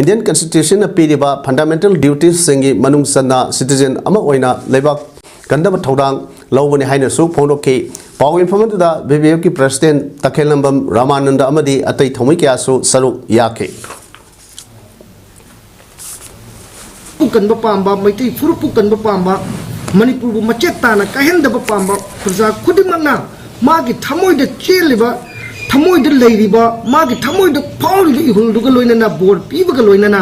Indian constitutionꯅ ꯄꯤꯔꯤꯕ fundamental dutiesꯁꯤꯡꯒꯤ ꯃꯅꯨꯡ ꯆꯟꯅ citizen ꯑꯃ ꯑꯣꯏꯅ ꯂꯩꯕꯥꯛ ꯀꯟꯅꯕ ꯊꯧꯗꯥꯡ ꯂꯧꯒꯅꯤ ꯍꯥꯏꯅꯁꯨ ꯐꯣꯡꯗꯣꯛꯈꯤ꯫ ꯄꯥꯎ ꯃꯤꯐꯝ ꯑꯗꯨꯗ ꯕꯤ ꯕꯤ ꯑꯦꯐꯀꯤ president ꯇꯈꯦꯜꯂꯝꯕꯝ ꯔꯥꯃꯥꯅꯟꯗ ꯑꯃꯗꯤ ꯑꯇꯩ ꯊꯧꯃꯤ ꯀꯌꯥꯁꯨ ꯁꯔꯨꯛ ꯌꯥꯈꯤ꯫ ꯄꯨ ꯀꯟꯕ ꯄꯥꯝꯕ, ꯃꯩꯇꯩ ꯐꯨꯔꯨꯞꯄꯨ ꯀꯟꯕ ꯄꯥꯝꯕ, ꯃꯅꯤꯄꯨꯔꯕꯨ ꯃꯆꯦꯠ ꯇꯥꯅ ꯀꯥꯏꯍꯟꯗꯕ ꯄꯥꯝꯕ ꯄ꯭ꯔꯖꯥ ꯈꯨꯗꯤꯡꯃꯛꯅ ꯃꯥꯒꯤ ꯊꯃꯣꯏꯗ ꯆꯦꯜꯂꯤꯕ ꯊꯃꯣꯏꯗ ꯂꯩꯔꯤꯕ, ꯃꯥꯒꯤ ꯊꯃꯣꯏꯗ ꯐꯥꯎꯔꯤꯕ ꯏꯍꯨꯜꯗꯨꯒ ꯂꯣꯏꯅꯅ, ꯕꯣꯔ ꯄꯤꯕꯒ ꯂꯣꯏꯅꯅ,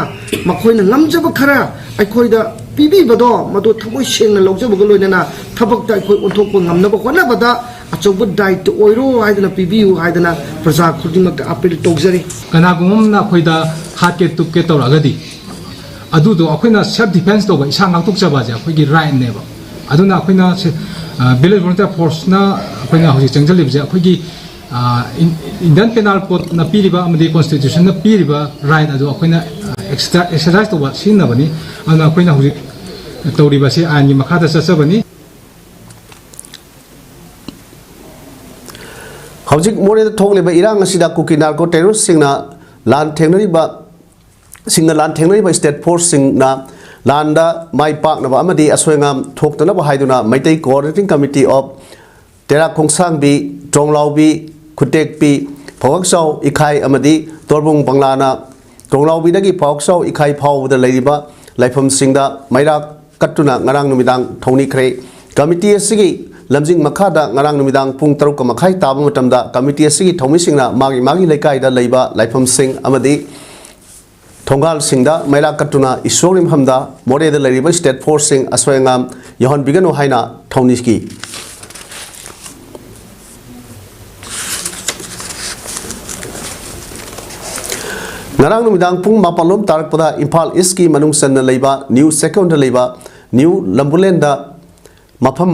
ꯃꯈꯣꯏꯅ ꯉꯝꯖꯕ ꯈꯔ ꯑꯩꯈꯣꯏꯗ ꯄꯤꯕꯤꯕꯗꯣ, ꯃꯗꯨ ꯊꯃꯣꯏ ꯁꯦꯡꯅ ꯂꯧꯖꯕꯒ ꯂꯣꯏꯅꯅ ꯊꯕꯛꯇ ꯑꯩꯈꯣꯏ ꯑꯣꯟꯊꯣꯛꯄ ꯉꯝꯅꯕ ꯍꯣꯠꯅꯕꯗ ꯑꯆꯧꯕ ꯗꯥꯏꯇ ꯑꯣꯏꯔꯣ ꯍꯥꯏꯗꯅ, ꯄꯤꯕꯤꯌꯨ ꯍꯥꯏꯗꯅ ꯄ꯭ꯔꯖꯥ ꯈꯨꯗꯤꯡꯃꯛꯇ ꯑꯄꯤꯜ ꯇꯧꯖꯔꯤ꯫ ꯀꯅꯥꯒꯨꯝꯕ ꯑꯃꯅ ꯑꯩꯈꯣꯏꯗ ꯍꯥꯠꯀꯦ ꯇꯨꯞꯀꯦ ꯇꯧꯔꯛꯑꯒꯗꯤ, ꯑꯗꯨꯗꯣ ꯑꯩꯈꯣꯏꯅ ꯁꯦꯜꯐ ꯗꯤꯐꯦꯟꯁ ꯇꯧꯕ, ꯏꯁꯥ ꯉꯥꯛꯊꯣꯛꯆꯕ ꯑꯁꯦ ꯑꯩꯈꯣꯏꯒꯤ ꯔꯥꯏꯠꯅꯦꯕ꯫ ꯑꯗꯨꯅ ꯑꯩꯈꯣꯏꯅ ꯁꯦ-, ꯑ, ꯚꯤꯂꯦꯖ ꯚꯣꯂꯨꯟꯇꯤꯌꯔ ꯐꯣꯔꯁꯅ ꯑꯩꯈꯣꯏꯅ ꯍꯧꯖꯤꯛ ꯆꯪꯁꯤꯜꯂꯤꯕꯁꯦ ꯑꯩꯈꯣꯏꯒꯤ, ꯑ, ꯏꯟ-, ꯏꯟꯗꯤꯌꯟ ꯄꯦꯅꯥꯜ ꯀꯣꯗꯅ ꯄꯤꯔꯤꯕ ꯑꯃꯗꯤ ꯀꯣꯟꯁꯇꯤꯇ꯭ꯌꯨꯁꯟꯅ ꯄꯤꯔꯤꯕ ꯔꯥꯏꯠ ꯑꯗꯨ ꯑꯩꯈꯣꯏꯅ, ꯑ, ꯑꯦꯛꯁꯔꯁꯥꯏꯁ ꯇꯧꯕ, ꯁꯤꯖꯤꯟꯅꯕꯅꯤ꯫ ꯑꯗꯨꯅ ꯑꯩꯈꯣꯏꯅ ꯍꯧꯖꯤꯛ ꯇꯧꯔꯤꯕꯁꯤ ꯑꯥꯏꯟꯒꯤ ꯃꯈꯥꯗ ꯆꯠꯆꯕꯅꯤ꯫ ꯍꯧꯖꯤꯛ ꯃꯣꯔꯦꯗ ꯊꯣꯛꯂꯤꯕ ꯏꯔꯥꯡ ꯑꯁꯤꯗ ꯀꯨꯀꯤ ꯅꯥꯔꯀꯣ ꯇꯦꯔꯣꯔꯤꯁꯁꯤꯡꯅ ꯂꯥꯟ ꯊꯦꯡꯅꯔꯤꯕ ꯁꯤꯡꯅ ꯂꯥꯟ ꯊꯦꯡꯅꯔꯤꯕ ꯁ꯭ꯇꯦꯠ ꯐꯣꯔꯁꯁꯤꯡꯅ ꯂꯥꯟꯗ ꯃꯥꯏ ꯄꯥꯛꯅꯕ ꯑꯃꯗꯤ ꯑꯁꯣꯏ ꯑꯉꯥꯝ ꯊꯣꯛꯇꯅꯕ ꯍꯥꯏꯗꯨꯅ ꯃꯩꯇꯩ ꯀꯣꯑꯣꯔꯗꯤꯅꯦꯇꯤꯡ ꯀꯃꯤꯇꯤ ꯑꯣꯐ ꯇꯦꯔꯥ ꯈꯣꯡꯁꯥꯡꯕꯤ, ꯇ꯭ꯔꯣꯡꯂꯥꯎꯕꯤ, ꯈꯨꯇꯦꯛꯄꯤ, ꯐꯋꯥꯛꯆꯥꯎ ꯏꯈꯥꯏ ꯑꯃꯗꯤ ꯇꯣꯔꯕꯨꯡ ꯕꯪꯂꯥꯅ ꯇ꯭ꯔꯣꯡꯂꯥꯎꯕꯤꯗꯒꯤ ꯐꯋꯥꯛꯆꯥꯎ ꯏꯈꯥꯏ ꯐꯥꯎꯕꯗ ꯂꯩꯔꯤꯕ ꯂꯥꯏꯐꯝꯁꯤꯡꯗ ꯃꯩꯔꯥ ꯀꯠꯇꯨꯅ ꯉꯔꯥꯡ ꯅꯨꯃꯤꯗꯥꯡ ꯊꯧꯅꯤꯈ꯭ꯔꯦ꯫ ꯀꯃꯤꯇꯤ ꯑꯁꯤꯒꯤ ꯂꯝꯖꯤꯡ ꯃꯈꯥꯗ ꯉꯔꯥꯡ ꯅꯨꯃꯤꯗꯥꯡ ꯄꯨꯡ ꯇꯔꯨꯛ ꯃꯈꯥꯏ ꯇꯥꯕ ꯃꯇꯝꯗ ꯀꯃꯤꯇꯤ ꯑꯁꯤꯒꯤ ꯊꯧꯃꯤꯁꯤꯡꯅ ꯃꯥꯒꯤ ꯃꯥꯒꯤ ꯂꯩꯀꯥꯏꯗ ꯂꯩꯕ ꯂꯥꯏꯐꯝꯁꯤꯡ ꯑꯃꯗꯤ ꯊꯣꯡꯒꯥꯜꯁꯤꯡꯗ ꯃꯩꯔꯥ ꯀꯠꯇꯨꯅ ꯏꯁꯣꯔꯒꯤ ꯃꯐꯝꯗ ꯃꯣꯔꯦꯗ ꯂꯩꯔꯤꯕ ꯁ꯭ꯇꯦꯠ ꯐꯣꯔꯁꯁꯤꯡ ꯑꯁꯣꯏ ꯑꯉꯥꯝ ꯌꯥꯎꯍꯟꯕꯤꯒꯅꯨ ꯍꯥꯏꯅ ꯊꯧꯅꯤꯈꯤ꯫ ꯉꯔꯥꯡ ꯅꯨꯃꯤꯗꯥꯡ ꯄꯨꯡ ꯃꯥꯄꯜ ꯂꯣꯝ ꯇꯥꯔꯛꯄꯗ ꯏꯝꯐꯥꯜ ꯏꯁꯀꯤ ꯃꯅꯨꯡ ꯆꯟꯅ ꯂꯩꯕ ꯅ꯭ꯌꯨ ꯆꯦꯛꯀꯣꯟꯗ ꯂꯩꯕ ꯅ꯭ꯌꯨ ꯂꯝꯕꯨꯂꯦꯟꯗ ꯃꯐꯝ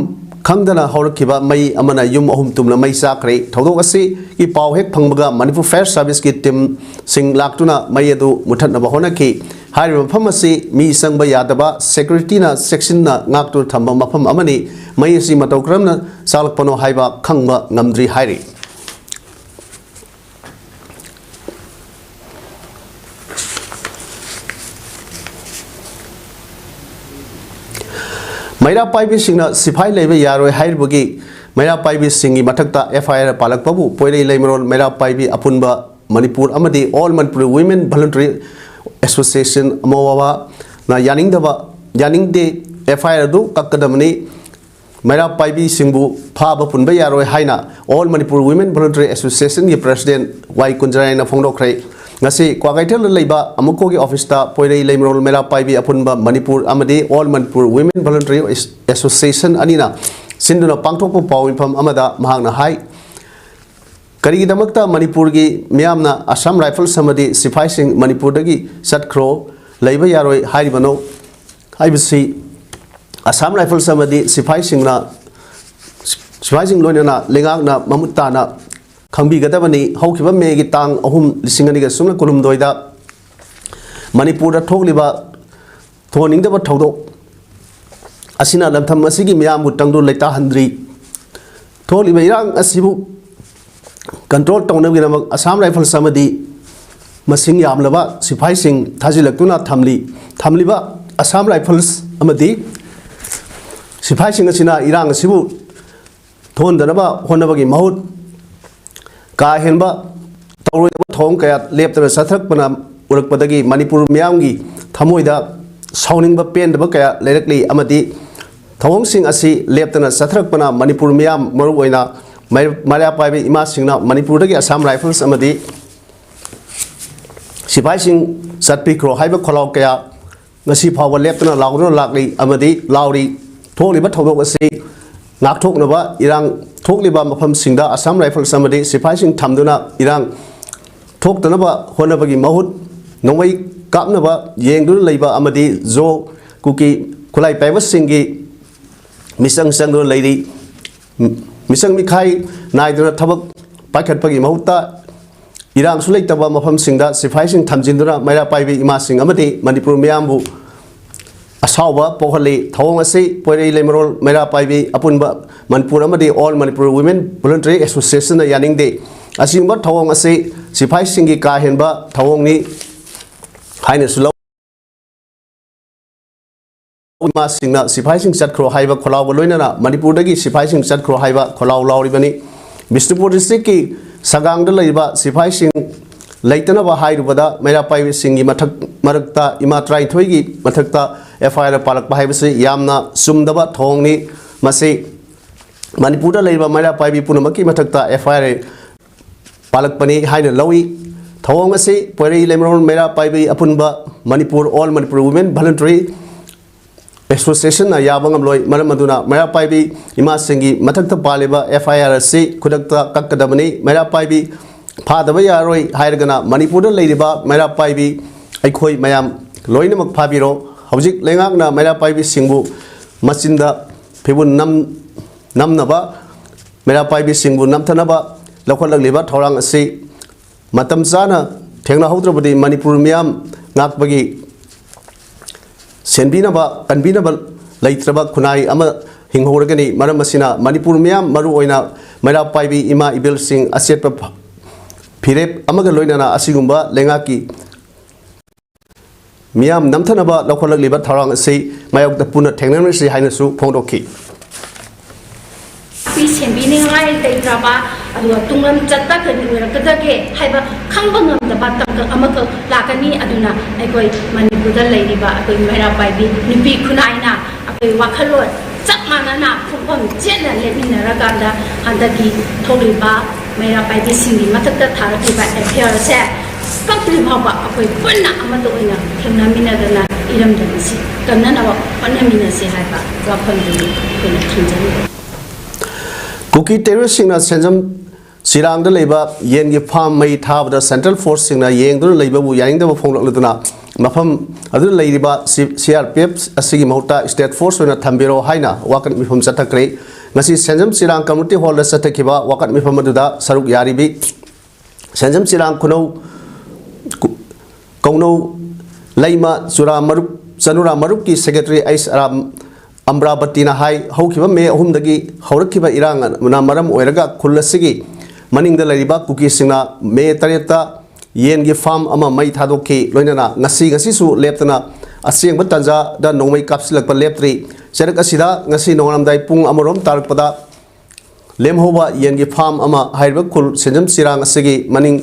ꯈꯪꯗꯅ ꯍꯧꯔꯛꯈꯤꯕ ꯃꯩ ꯑꯃꯅ ꯌꯨꯝ ꯑꯍꯨꯝ ꯇꯨꯝꯅ ꯃꯩ ꯆꯥꯛꯈ꯭ꯔꯦ꯫ ꯊꯧꯗꯣꯛ ꯑꯁꯤꯒꯤ ꯄꯥꯎ ꯍꯦꯛ ꯐꯪꯕꯒ ꯃꯅꯤꯄꯨꯔ ꯐꯥꯌꯔ ꯁꯥꯔꯚꯤꯁꯀꯤ ꯇꯤꯝꯁꯤꯡ ꯂꯥꯛꯇꯨꯅ ꯃꯩ ꯑꯗꯨ ꯃꯨꯊꯠꯅꯕ ꯍꯣꯠꯅꯈꯤ꯫ ꯍꯥꯏꯔꯤꯕ ꯃꯐꯝ ꯑꯁꯤ ꯃꯤ ꯆꯪꯕ ꯌꯥꯗꯕ, ꯁꯦꯀ꯭ꯌꯨꯔꯤꯇꯤꯅ ꯆꯦꯛꯁꯤꯟꯅ ꯉꯥꯛꯇꯨꯅ ꯊꯝꯕ ꯃꯐꯝ ꯑꯃꯅꯤ꯫ ꯃꯩ ꯑꯁꯤ ꯃꯇꯧ ꯀꯔꯝꯅ ꯆꯥꯛꯂꯛꯄꯅꯣ ꯍꯥꯏꯕ ꯈꯪꯕ ꯉꯝꯗ꯭ꯔꯤ ꯍꯥꯏꯔꯤ꯫ ꯃꯩꯔꯥ ꯄꯥꯏꯕꯤꯁꯤꯡꯅ ꯁꯤꯐꯥꯏ ꯂꯩꯕ ꯌꯥꯔꯣꯏ ꯍꯥꯏꯔꯤꯕꯒꯤ ꯃꯩꯔꯥ ꯄꯥꯏꯕꯤꯁꯤꯡꯒꯤ ꯃꯊꯛꯇ ꯑꯦꯐ ꯑꯥꯏ ꯑꯥꯔ ꯄꯥꯜꯂꯛꯄꯕꯨ ꯄꯣꯏꯔꯩ ꯂꯩꯃꯔꯣꯜ ꯃꯩꯔꯥ ꯄꯥꯏꯕꯤ ꯑꯄꯨꯟꯕ ꯃꯅꯤꯄꯨꯔ ꯑꯃꯗꯤ All Manipur Women Voluntary Association, ꯑꯃꯣꯋꯥꯅ ꯌꯥꯅꯤꯡꯗꯕ, ꯌꯥꯅꯤꯡꯗꯦ꯫ ꯑꯦꯐ ꯑꯥꯏ ꯑꯥꯔ ꯑꯗꯨ ꯀꯛꯀꯗꯕꯅꯤ꯫ ꯃꯩꯔꯥ ꯄꯥꯏꯕꯤꯁꯤꯡꯕꯨ ꯐꯥꯕ ꯄꯨꯟꯕ ꯌꯥꯔꯣꯏ ꯍꯥꯏꯅ All Manipur Women Voluntary Association ꯒꯤ President ꯋꯥꯏ ꯀꯨꯟꯖꯔꯥꯏꯅ ꯐꯣꯡꯗꯣꯛꯈ꯭ꯔꯦ꯫ ꯉꯁꯤ ꯀ꯭ꯋꯥꯀꯩꯊꯦꯜꯗ ꯂꯩꯕ ꯑꯃꯨꯀꯣꯒꯤ office ꯇ ꯄꯣꯏꯔꯩ ꯂꯩꯃꯔꯣꯜ ꯃꯩꯔꯥ ꯄꯥꯏꯕꯤ ꯑꯄꯨꯟꯕ ꯃꯅꯤꯄꯨꯔ ꯑꯃꯗꯤ All Manipur Women Voluntary Association ꯑꯅꯤꯅ ꯁꯤꯟꯗꯨꯅ ꯄꯥꯡꯊꯣꯛꯄ ꯄꯥꯎ ꯃꯤꯐꯝ ꯑꯃꯗ ꯃꯍꯥꯛꯅ ꯍꯥꯏ, ꯀꯔꯤꯒꯤꯗꯃꯛꯇ ꯃꯅꯤꯄꯨꯔꯒꯤ ꯃꯤꯌꯥꯝꯅ Assam Rifles ꯑꯃꯗꯤ ꯁꯤꯐꯥꯏꯁꯤꯡ ꯃꯅꯤꯄꯨꯔꯗꯒꯤ ꯆꯠꯈ꯭ꯔꯣ, ꯂꯩꯕ ꯌꯥꯔꯣꯏ ꯍꯥꯏꯔꯤꯕꯅꯣ ꯍꯥꯏꯕꯁꯤ Assam Rifles ꯑꯃꯗꯤ ꯁꯤꯐꯥꯏꯁꯤꯡꯅ, ꯁꯤꯐꯥꯏꯁꯤꯡ ꯂꯣꯏꯅꯅ ꯂꯩꯉꯥꯛꯅ ꯃꯃꯨꯠ ꯇꯥꯅ ꯈꯪꯕꯤꯒꯗꯕꯅꯤ꯫ ꯍꯧꯈꯤꯕ ꯃꯦꯒꯤ ꯇꯥꯡ ꯑꯍꯨꯝ, ꯂꯤꯁꯤꯡ ꯑꯅꯤꯒ ꯁꯨꯞꯅ ꯀꯨꯟꯍꯨꯝꯗꯣꯏꯗ ꯃꯅꯤꯄꯨꯔꯗ ꯊꯣꯛꯂꯤꯕ ꯊꯣꯛꯍꯟꯅꯤꯡꯗꯕ ꯊꯧꯗꯣꯛ ꯑꯁꯤꯅ ꯂꯝꯗꯝ ꯑꯁꯤꯒꯤ ꯃꯤꯌꯥꯝꯕꯨ ꯇꯪꯗꯨ ꯂꯩꯇꯥꯍꯟꯗ꯭ꯔꯤ꯫ ꯊꯣꯛꯂꯤꯕ ꯏꯔꯥꯡ ꯑꯁꯤꯕꯨ control ꯇꯧꯅꯕꯒꯤꯗꯃꯛ Assam Rifles ꯑꯃꯗꯤ ꯃꯁꯤꯡ ꯌꯥꯝꯂꯕ ꯁꯤꯐꯥꯏꯁꯤꯡ ꯊꯥꯖꯤꯜꯂꯛꯇꯨꯅ ꯊꯝꯂꯤ꯫ ꯊꯝꯂꯤꯕ Assam Rifles ꯑꯃꯗꯤ ꯁꯤꯐꯥꯏꯁꯤꯡ ꯑꯁꯤꯅ ꯏꯔꯥꯡ ꯑꯁꯤꯕꯨ ꯊꯣꯛꯍꯟꯗꯅꯕ ꯍꯣꯠꯅꯕꯒꯤ ꯃꯍꯨꯠ, ꯀꯥ ꯍꯦꯟꯕ ꯇꯧꯔꯣꯏꯗꯕ ꯊꯧꯑꯣꯡ ꯀꯌꯥ ꯂꯦꯞꯇꯅ ꯆꯠꯊꯔꯛꯄꯅ ꯎꯔꯛꯄꯗꯒꯤ ꯃꯅꯤꯄꯨꯔ ꯃꯤꯌꯥꯝꯒꯤ ꯊꯃꯣꯏꯗ ꯁꯥꯎꯅꯤꯡꯕ ꯄꯦꯟꯗꯕ ꯀꯌꯥ ꯂꯩꯔꯛꯂꯤ ꯑꯃꯗꯤ ꯊꯧꯑꯣꯡꯁꯤꯡ ꯑꯁꯤ ꯂꯦꯞꯇꯅ ꯆꯠꯊꯔꯛꯄꯅ ꯃꯅꯤꯄꯨꯔ ꯃꯤꯌꯥꯝ, ꯃꯔꯨꯑꯣꯏꯅ ꯃꯩ-, ꯃꯩꯔꯥ ꯄꯥꯏꯕꯤ ꯏꯃꯥꯁꯤꯡꯅ ꯃꯅꯤꯄꯨꯔꯗꯒꯤ Assam Rifles ꯑꯃꯗꯤ ꯁꯤꯐꯥꯏꯁꯤꯡ ꯆꯠꯄꯤꯈ꯭ꯔꯣ ꯍꯥꯏꯕ ꯈꯣꯜꯂꯥꯎ ꯀꯌꯥ ꯉꯁꯤ ꯐꯥꯎꯕ ꯂꯦꯞꯇꯅ ꯂꯥꯎꯗꯨꯅ ꯂꯥꯛꯂꯤ ꯑꯃꯗꯤ ꯂꯥꯎꯔꯤ꯫ ꯊꯣꯛꯂꯤꯕ ꯊꯧꯗꯣꯛ ꯑꯁꯤ ꯉꯥꯛꯊꯣꯛꯅꯕ ꯏꯔꯥꯡ ꯊꯣꯛꯂꯤꯕ ꯃꯐꯝꯁꯤꯡꯗ Assam Rifles ꯑꯃꯗꯤ ꯁꯤꯐꯥꯏꯁꯤꯡ ꯊꯝꯗꯨꯅ ꯏꯔꯥꯡ ꯊꯣꯛꯇꯅꯕ ꯍꯣꯠꯅꯕꯒꯤ ꯃꯍꯨꯠ, ꯅꯣꯡꯃꯩ ꯀꯥꯞꯅꯕ ꯌꯦꯡꯗꯨꯅ ꯂꯩꯕ ꯑꯃꯗꯤ ꯖꯣ ꯀꯨꯀꯤ ꯈꯨꯠꯂꯥꯏ ꯄꯥꯏꯕꯁꯤꯡꯒꯤ ꯃꯤꯆꯪ ꯆꯪꯗꯨꯅ ꯂꯩꯔꯤ꯫ ꯃꯤꯆꯪ ꯃꯤꯈꯥꯏ ꯅꯥꯏꯗꯅ ꯊꯕꯛ ꯄꯥꯏꯈꯠꯄꯒꯤ ꯃꯍꯨꯠꯇ, ꯏꯔꯥꯡꯁꯨ ꯂꯩꯇꯕ ꯃꯐꯝꯁꯤꯡꯗ ꯁꯤꯐꯥꯏꯁꯤꯡ ꯊꯝꯖꯤꯟꯗꯨꯅ ꯃꯩꯔꯥ ꯄꯥꯏꯕꯤ ꯏꯃꯥꯁꯤꯡ ꯑꯃꯗꯤ ꯃꯅꯤꯄꯨꯔ ꯃꯤꯌꯥꯝꯕꯨ ꯑꯁꯥꯎꯕ ꯄꯣꯛꯍꯜꯂꯤ꯫ ꯊꯧꯑꯣꯡ ꯑꯁꯤ ꯄꯣꯏꯔꯩ ꯂꯩꯃꯔꯣꯜ ꯃꯩꯔꯥ ꯄꯥꯏꯕꯤ ꯑꯄꯨꯟꯕ ꯃꯅꯤꯄꯨꯔ ꯑꯃꯗꯤ All Manipur Women Voluntary Association ꯅ ꯌꯥꯅꯤꯡꯗꯦ꯫ ꯑꯁꯤꯒꯨꯝꯕ ꯊꯧꯑꯣꯡ ꯑꯁꯤ ꯁꯤꯐꯥꯏꯁꯤꯡꯒꯤ ꯀꯥ ꯍꯦꯟꯕ ꯊꯧꯑꯣꯡꯅꯤ ꯍꯥꯏꯅꯁꯨ ꯂꯧ꯫ ꯏꯃꯥꯁꯤꯡꯅ ꯁꯤꯐꯥꯏꯁꯤꯡ ꯆꯠꯈ꯭ꯔꯣ ꯍꯥꯏꯕ ꯈꯣꯜꯂꯥꯎꯒ ꯂꯣꯏꯅꯅ ꯃꯅꯤꯄꯨꯔꯗꯒꯤ ꯁꯤꯐꯥꯏꯁꯤꯡ ꯆꯠꯈ꯭ꯔꯣ ꯍꯥꯏꯕ ꯈꯣꯜꯂꯥꯎ ꯂꯥꯎꯔꯤꯕꯅꯤ꯫ ꯕꯤꯁꯅꯨꯄꯨꯔ district ꯀꯤ ꯁꯒꯥꯡꯗ ꯂꯩꯔꯤꯕ ꯁꯤꯐꯥꯏꯁꯤꯡ ꯂꯩꯇꯅꯕ ꯍꯥꯏꯔꯨꯕꯗ ꯃꯩꯔꯥ ꯄꯥꯏꯕꯤꯁꯤꯡꯒꯤ ꯃꯊꯛ, ꯃꯔꯛꯇ ꯏꯃꯥ ꯇꯔꯥꯅꯤꯊꯣꯏꯒꯤ ꯃꯊꯛꯇ F I R ꯄꯥꯜꯂꯛꯄ ꯍꯥꯏꯕꯁꯤ ꯌꯥꯝꯅ ꯆꯨꯝꯗꯕ ꯊꯧꯑꯣꯡꯅꯤ꯫ ꯃꯁꯤ ꯃꯅꯤꯄꯨꯔꯗ ꯂꯩꯔꯤꯕ ꯃꯩꯔꯥ ꯄꯥꯏꯕꯤ ꯄꯨꯝꯅꯃꯛꯀꯤ ꯃꯊꯛꯇ ꯑꯦꯐ ꯑꯥꯏ ꯑꯥꯔ ꯄꯥꯜꯂꯛꯄꯅꯤ ꯍꯥꯏꯅ ꯂꯧꯏ꯫ ꯊꯧꯑꯣꯡ ꯑꯁꯤ ꯄꯣꯏꯔꯩ ꯂꯩꯃꯔꯣꯟ ꯃꯩꯔꯥ ꯄꯥꯏꯕꯤ ꯑꯄꯨꯟꯕ Manipur All Manipur Women Voluntary Association ꯅ ꯌꯥꯕ ꯉꯝꯂꯣꯏ꯫ ꯃꯔꯝ ꯑꯗꯨꯅ ꯃꯩꯔꯥ ꯄꯥꯏꯕꯤ ꯏꯃꯥꯁꯤꯡꯒꯤ ꯃꯊꯛꯇ ꯄꯥꯜꯂꯤꯕ ꯑꯦꯐ ꯑꯥꯏ ꯑꯥꯔ ꯑꯁꯤ ꯈꯨꯗꯛꯇ ꯀꯛꯀꯗꯕꯅꯤ꯫ ꯃꯩꯔꯥ ꯄꯥꯏꯕꯤ ꯐꯥꯗꯕ ꯌꯥꯔꯣꯏ ꯍꯥꯏꯔꯒꯅ ꯃꯅꯤꯄꯨꯔꯗ ꯂꯩꯔꯤꯕ ꯃꯩꯔꯥ ꯄꯥꯏꯕꯤ ꯑꯩꯈꯣꯏ ꯃꯌꯥꯝ ꯂꯣꯏꯅꯃꯛ ꯐꯥꯕꯤꯔꯣ꯫ ꯍꯧꯖꯤꯛ ꯂꯩꯉꯥꯛꯅ ꯃꯩꯔꯥ ꯄꯥꯏꯕꯤꯁꯤꯡꯕꯨ ꯃꯆꯤꯟꯗ ꯐꯤꯕꯨꯟ ꯅꯝ-, ꯅꯝꯅꯕ, ꯃꯩꯔꯥ ꯄꯥꯏꯕꯤꯁꯤꯡꯕꯨ ꯅꯝꯊꯅꯕ ꯂꯧꯈꯠꯂꯛꯂꯤꯕ ꯊꯧꯔꯥꯡ ꯑꯁꯤ ꯃꯇꯝ ꯆꯥꯅ ꯊꯦꯡꯅꯍꯧꯗ꯭ꯔꯕꯗꯤ ꯃꯅꯤꯄꯨꯔ ꯃꯤꯌꯥꯝ ꯉꯥꯛꯄꯒꯤ ꯁꯦꯟꯕꯤꯅꯕ, ꯀꯟꯕꯤꯅꯕ ꯂꯩꯇ꯭ꯔꯕ ꯈꯨꯟꯅꯥꯏ ꯑꯃ ꯍꯤꯡꯍꯧꯔꯒꯅꯤ꯫ ꯃꯔꯝ ꯑꯁꯤꯅ ꯃꯅꯤꯄꯨꯔ ꯃꯤꯌꯥꯝ, ꯃꯔꯨꯑꯣꯏꯅ ꯃꯩꯔꯥ ꯄꯥꯏꯕꯤ ꯏꯃꯥ ꯏꯕꯦꯜꯁꯤꯡ, ꯑꯆꯦꯠꯄ ꯐ-, ꯐꯤꯔꯦꯞ ꯑꯃꯒ ꯂꯣꯏꯅꯅ ꯑꯁꯤꯒꯨꯝꯕ ꯂꯩꯉꯥꯛꯀꯤ ꯃꯤꯌꯥꯝ ꯅꯝꯊꯅꯕ ꯂꯧꯈꯠꯂꯛꯂꯤꯕ ꯊꯧꯔꯥꯡ ꯑꯁꯤ ꯃꯥꯌꯣꯛꯇ ꯄꯨꯟꯅ ꯊꯦꯡꯅꯃꯤꯟꯅꯁꯤ ꯍꯥꯏꯅꯁꯨ ꯐꯣꯡꯗꯣꯛꯈꯤ꯫ ꯅꯨꯄꯤ ꯁꯦꯝꯕꯤꯅꯤꯡꯉꯥꯏ ꯂꯩꯇ꯭ꯔꯕ, ꯑꯗꯨꯒ ꯇꯨꯡꯂꯝ ꯆꯠꯄ ꯀꯔꯤ ꯑꯣꯏꯔꯛꯀꯗꯒꯦ ꯍꯥꯏꯕ ꯈꯪꯕ ꯉꯝꯗꯕ ꯇꯥꯡꯀꯛ ꯑꯃꯈꯛ ꯂꯥꯛꯀꯅꯤ꯫ ꯑꯗꯨꯅ ꯑꯩꯈꯣꯏ ꯃꯅꯤꯄꯨꯔꯗ ꯂꯩꯔꯤꯕ ꯑꯩꯈꯣꯏ ꯃꯩꯔꯥ ꯄꯥꯏꯕꯤ ꯅꯨꯄꯤ ꯈꯨꯟꯅꯥꯏꯅ ꯑꯩꯈꯣꯏ ꯋꯥꯈꯜꯂꯣꯟ ꯆꯞ ꯃꯥꯟꯅꯅ ꯈꯣꯡꯐꯝ ꯆꯦꯠꯅ ꯂꯦꯞꯃꯤꯟꯅꯔꯀꯥꯟꯗ ꯍꯟꯗꯛꯀꯤ ꯊꯣꯛꯂꯤꯕ ꯃꯩꯔꯥ ꯄꯥꯏꯕꯤꯁꯤꯡꯒꯤ ꯃꯊꯛꯇ ꯊꯥꯔꯛꯂꯤꯕ ꯑꯦꯐ ꯑꯥꯏ ꯑꯥꯔ ꯑꯁꯦ ꯀꯛꯇ꯭ꯔꯤ ꯐꯥꯎꯕ ꯑꯩꯈꯣꯏ ꯄꯨꯟꯅ ꯑꯃꯠꯇ ꯑꯣꯏꯅ ꯊꯦꯡꯅꯃꯤꯟꯅꯗꯅ ꯏꯔꯝꯗꯝ ꯑꯁꯤ ꯀꯟꯅꯅꯕ ꯍꯣꯠꯅꯃꯤꯟꯅꯁꯤ ꯍꯥꯏꯕ ꯋꯥꯐꯝꯗꯨꯅꯤ ꯑꯩꯈꯣꯏꯅ ꯊꯝꯖꯅꯤꯡꯕ꯫ ꯀꯨꯀꯤ ꯇꯦꯔꯣꯔꯤꯁꯁꯤꯡꯅ ꯁꯦꯟꯖꯝ ꯆꯤꯔꯥꯡꯗ ꯂꯩꯕ ꯌꯦꯟꯒꯤ ꯐꯥꯔꯝ ꯃꯩ ꯊꯥꯕꯗ ꯁꯦꯟꯇ꯭ꯔꯦꯜ ꯐꯣꯔꯁꯁꯤꯡꯅ ꯌꯦꯡꯗꯨꯅ ꯂꯩꯕꯕꯨ ꯌꯥꯅꯤꯡꯗꯕ ꯐꯣꯡꯂꯛꯂꯗꯨꯅ ꯃꯐꯝ ꯑꯗꯨꯗ ꯂꯩꯔꯤꯕ ꯁꯤ-, ꯁꯤ ꯑꯥꯔ ꯄꯤ ꯑꯦꯐ ꯑꯁꯤꯒꯤ ꯃꯍꯨꯠꯇ ꯁ꯭ꯇꯦꯠ ꯐꯣꯔꯁ ꯑꯣꯏꯅ ꯊꯝꯕꯤꯔꯣ ꯍꯥꯏꯅ ꯋꯥꯀꯠ ꯃꯤꯐꯝ ꯆꯠꯊꯈ꯭ꯔꯦ꯫ ꯉꯁꯤ ꯁꯦꯟꯖꯝ ꯆꯤꯔꯥꯡ ꯀꯝꯃ꯭ꯌꯨꯅꯤꯇꯤ ꯍꯣꯜꯗ ꯆꯠꯊꯈꯤꯕ ꯋꯥꯀꯠ ꯃꯤꯐꯝ ꯑꯗꯨꯗ ꯁꯔꯨꯛ ꯌꯥꯔꯤꯕꯤ ꯁꯦꯟꯖꯝ ꯆꯤꯔꯥꯡ ꯈꯨꯅꯧ ꯀꯨ-, ꯀꯧꯅꯧ ꯂꯩꯃ ꯆꯨꯔꯥ ꯃꯔꯨꯞ, ꯆꯅꯨꯔꯥ ꯃꯔꯨꯞꯀꯤ ꯁꯦꯀ꯭ꯔꯦꯇꯔꯤ ꯑꯩꯁ ꯑꯔꯥꯝ ꯑꯝꯕ꯭ꯔꯥꯕꯇꯤꯅ ꯍꯥꯏ, ꯍꯧꯈꯤꯕ ꯃꯦ ꯑꯍꯨꯝꯗꯒꯤ ꯍꯧꯔꯛꯈꯤꯕ ꯏꯔꯥꯡꯅ ꯃꯔꯝ ꯑꯣꯏꯔꯒ ꯈꯨꯜ ꯑꯁꯤꯒꯤ ꯃꯅꯤꯡꯗ ꯂꯩꯔꯤꯕ ꯀꯨꯀꯤꯁꯤꯡꯅ ꯃꯦ ꯇꯔꯦꯠꯇ ꯌꯦꯟꯒꯤ ꯐꯥꯔꯝ ꯑꯃ ꯃꯩ ꯊꯥꯗꯣꯛꯈꯤ꯫ ꯂꯣꯏꯅꯅ ꯉꯁꯤ, ꯉꯁꯤꯁꯨ ꯂꯦꯞꯇꯅ ꯑꯁꯦꯡꯕ ꯇꯥꯟꯖꯥꯗ ꯅꯣꯡꯃꯩ ꯀꯥꯞꯁꯤꯜꯂꯛꯄ ꯂꯦꯞꯇ꯭ꯔꯤ꯫ ꯆꯩꯔꯛ ꯑꯁꯤꯗ ꯉꯁꯤ ꯅꯣꯡꯉꯥꯜꯂꯝꯗꯥꯏ ꯄꯨꯡ ꯑꯃꯔꯣꯝ ꯇꯥꯔꯛꯄꯗ ꯂꯦꯝꯍꯧꯕ ꯌꯦꯟꯒꯤ ꯐꯥꯔꯝ ꯑꯃ ꯍꯥꯏꯔꯤꯕ ꯈꯨꯜ ꯁꯦꯟꯖꯝ ꯆꯤꯔꯥꯡ ꯑꯁꯤꯒꯤ ꯃꯅꯤꯡ